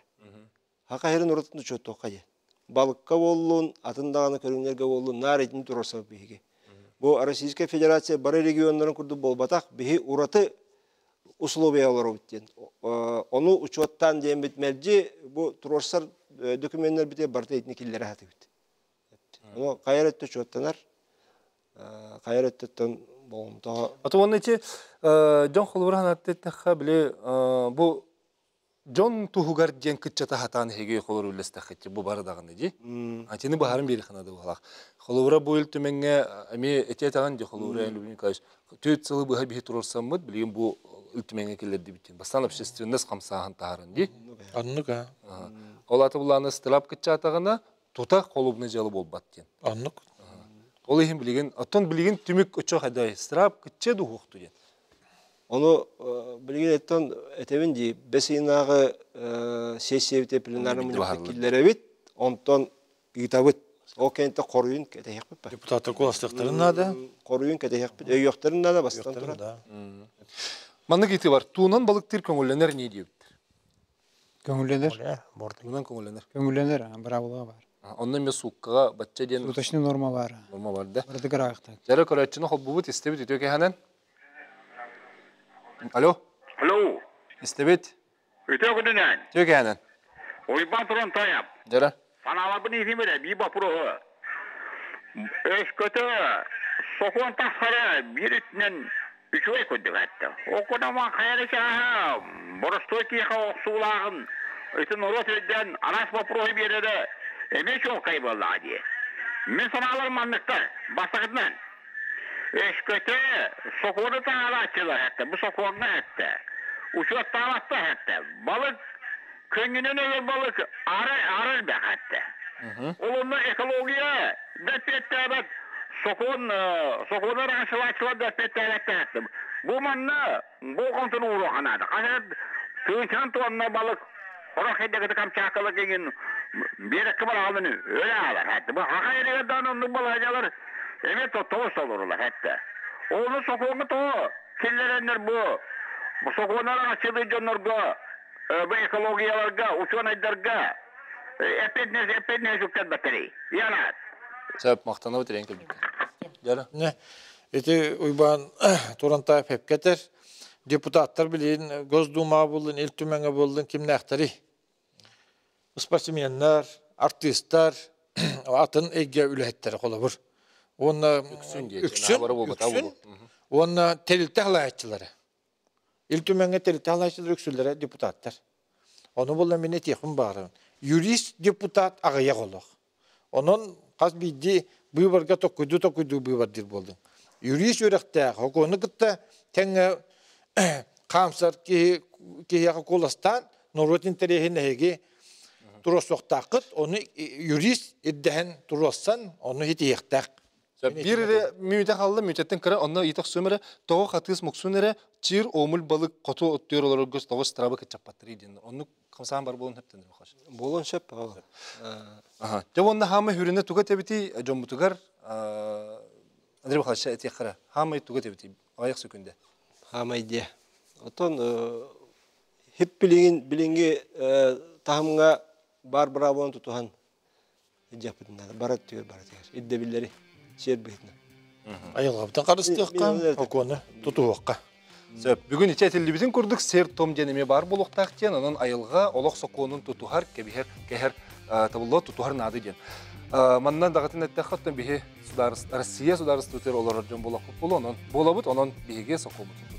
Хаха иһэрин уратытын учуоттуохха диэн. Балыкка буоллун, атын даҕаны көрүҥнэргэ буоллун, наар итини туруорсар биһиги. Бу Российская Федерация бары регионнарын курдук буолбатах, биһи ураты условия олоробут диэн. Ону учуоттаан диэммит мэлдьи бу туруорсар докуменнарбытыгар барыта итини киллэрэ сатыыбыт. Ону хайа эрэ өттө учуоттанар, хайа эрэ өттүттэн болҕомтоҕо Аты уонна ити дьон холобура санааттыттахха били бу дьон туһугар диэн кыччата сатаан эһиги холобур үллэстэххит бу бары даҕаны дии. Атины баһарын биэри ханада буолах. Холобура бу ил түмэҥҥэ эмиэ эти этаҕын дии холобура Любовь Николаевич түөрт сылы быһа биһи туруорсаммыт билигин бу ил түмэҥҥэ киллэрдибит бастаан общественность хамсааһын таһарын дии. Оннук а. Ол аты булааны стылап кыччаатаҕына тута холубный дьыала буолбат диэн. Оннук. Ол иһин билигин оттон билигин түмүк очо хайдай страп кычча дуһуохту диэн. Ону билигин эттон этэбин дии бэс ыйынааҕы сессиябите пленарный мунньахта киллэрэбит, онтон ыытабыт. Ол кэнниттэн хоруйун кэтэһиэхпит. Депутаттар куоластыахтарын наада. Хоруйун кэтэһиэхпит, өйүөхтэрин наада бастан туран. Маннык ыйытыы бар. Туунан балыктыыр көҥүллэнэр не диэбиттэр. Көҥүллэнэр. Туунан көҥүллэнэр. Көҥүллэнэр, быраабыла бар. Онно эмиэ сууккаҕа бачча диэн Уточный норма бар. Норма бар да. Барыты кыраахтан. Дьэрэ көрөөччүнү холбубут, истэбит үтүө кэһэнэн. Алло. Алло. Истэбит. Үтүө күнүнэн. Үтүө кэһэнэн. Уйбаан туран тайап. Дьэрэ. Санааларбын иһим эрэ, бии боппуруоһу. Өскөтө сокуон тахсара биир өттүнэн үчүгэй курдук этте. Окунама хайа да чааһа боростуой киһиэхэ охсуулааҕын ити норуот өйдөөн араас боппуруоһу биэрэрэ эмиэ чуолкай буоллаҕа дии. Мин санааларым манныктар. Бастакытынан, өскөтө сокуону таһаарааччылар эттэ, бу сокуоҥҥа эттэ, учуоттаабаттар эттэ, балык Көнньүнэн өлөр балык ары ары элбэх этте. Ол онно экология да эппиэттээбэт, сокуон сокуону араҥаччылааччылар да эппиэттээбэттэр Бу манна болҕомтону ууруохха наада. Хаһыат тыынчан туонна балык хорох хайдагыты Камчаакалар киҥин биэрэккэ бараҕалын өлө аалар хэтте. Бу хаха эригэр даҕаны оннук балаһыанньалар эмиэ тоҕус толорулар хэтте. Ону сокуоҥҥа тоҕо киллэрэннэр бу сокуону араҥаччылыыр дьоннорго бу экологияларга, учуонайдарга эппиэтинэс эппиэтинэс үктэрбэттэрий? Янаат. Сөп, махтанабыт ирэн кэлбиккэ. Дьара. Ити Уйбаан Турантаев эпкетер депутаттар билигин Госдумаҕа буоллун, Ил Түмэҥҥэ буоллун кимнээхтэрий? Спортсменнар, артыыстар, атын эйгэ үлэһиттэрэ холобур. Уонна үксүн, үксүн, уонна тэрилтэ халааччылара. Ил Түмэҥҥэ тэрилтэ салайааччылар үксүлэрэ депутаттар. Ону буолла мин этиэхпин баҕарабын. Юрист депутат аҕыйах олох. Онон хас биирдии быыбарга токкуйдуу-токкуйдуу быыбардыыр буоллуҥ. Юрист үөрэхтээх, окуону кытта тэҥҥэ хаамсар киһи киһиэхэ куоластаан норуот интэриэһин эһиги туруорсуохтааххыт. Ону юрист ирдэһэн туруорсан, ону ситиһиэхтээх. Биир эрэ мүөтэ хаалла, мүөтэттэн кыра, онно ыйытах сүөм эрэ, тоҕо хатыыс муксун эрэ, чиир омул балык хоту оттуйар олорорго тоҕо страба кыччаппаттарый диэн. Оннук хамсаан бар буолан сөптөнөр хош. Буолуон сөп. Аха. Дьэ уонна хаамай хүрүнэ туга тэбити дьоммутугар Андрей Михайлович этиэххэ хаамай туга тэбити аҕыйах сөкүндэ. Хаамай диэ. Оттон хип билигин билиҥҥи таһымҥа бар быраабыланы тутуһан Дьиэхпитин наада. Бара өттүгэр, бара өттүгэр. Ирдэбиллэри сиэр быһыытынан. Айылҕабытын харыстыахха, окуону тутуһуохха. Сөп. Бүгүн ичэ этиллибитин курдук сиэр-том диэн эмиэ баар буолуохтаах диэн, онон айылҕа олох сокуонун тутуһар, кэбиһэр, кэһэр табыллыа тутуһар наада диэн. Манна даҕатын эттэххэ, оттон биһи Россия судаарыстыбатыгар олорор дьон буоллахпыт буолуо, онон буолабыт, онон биһиги сокуоммутун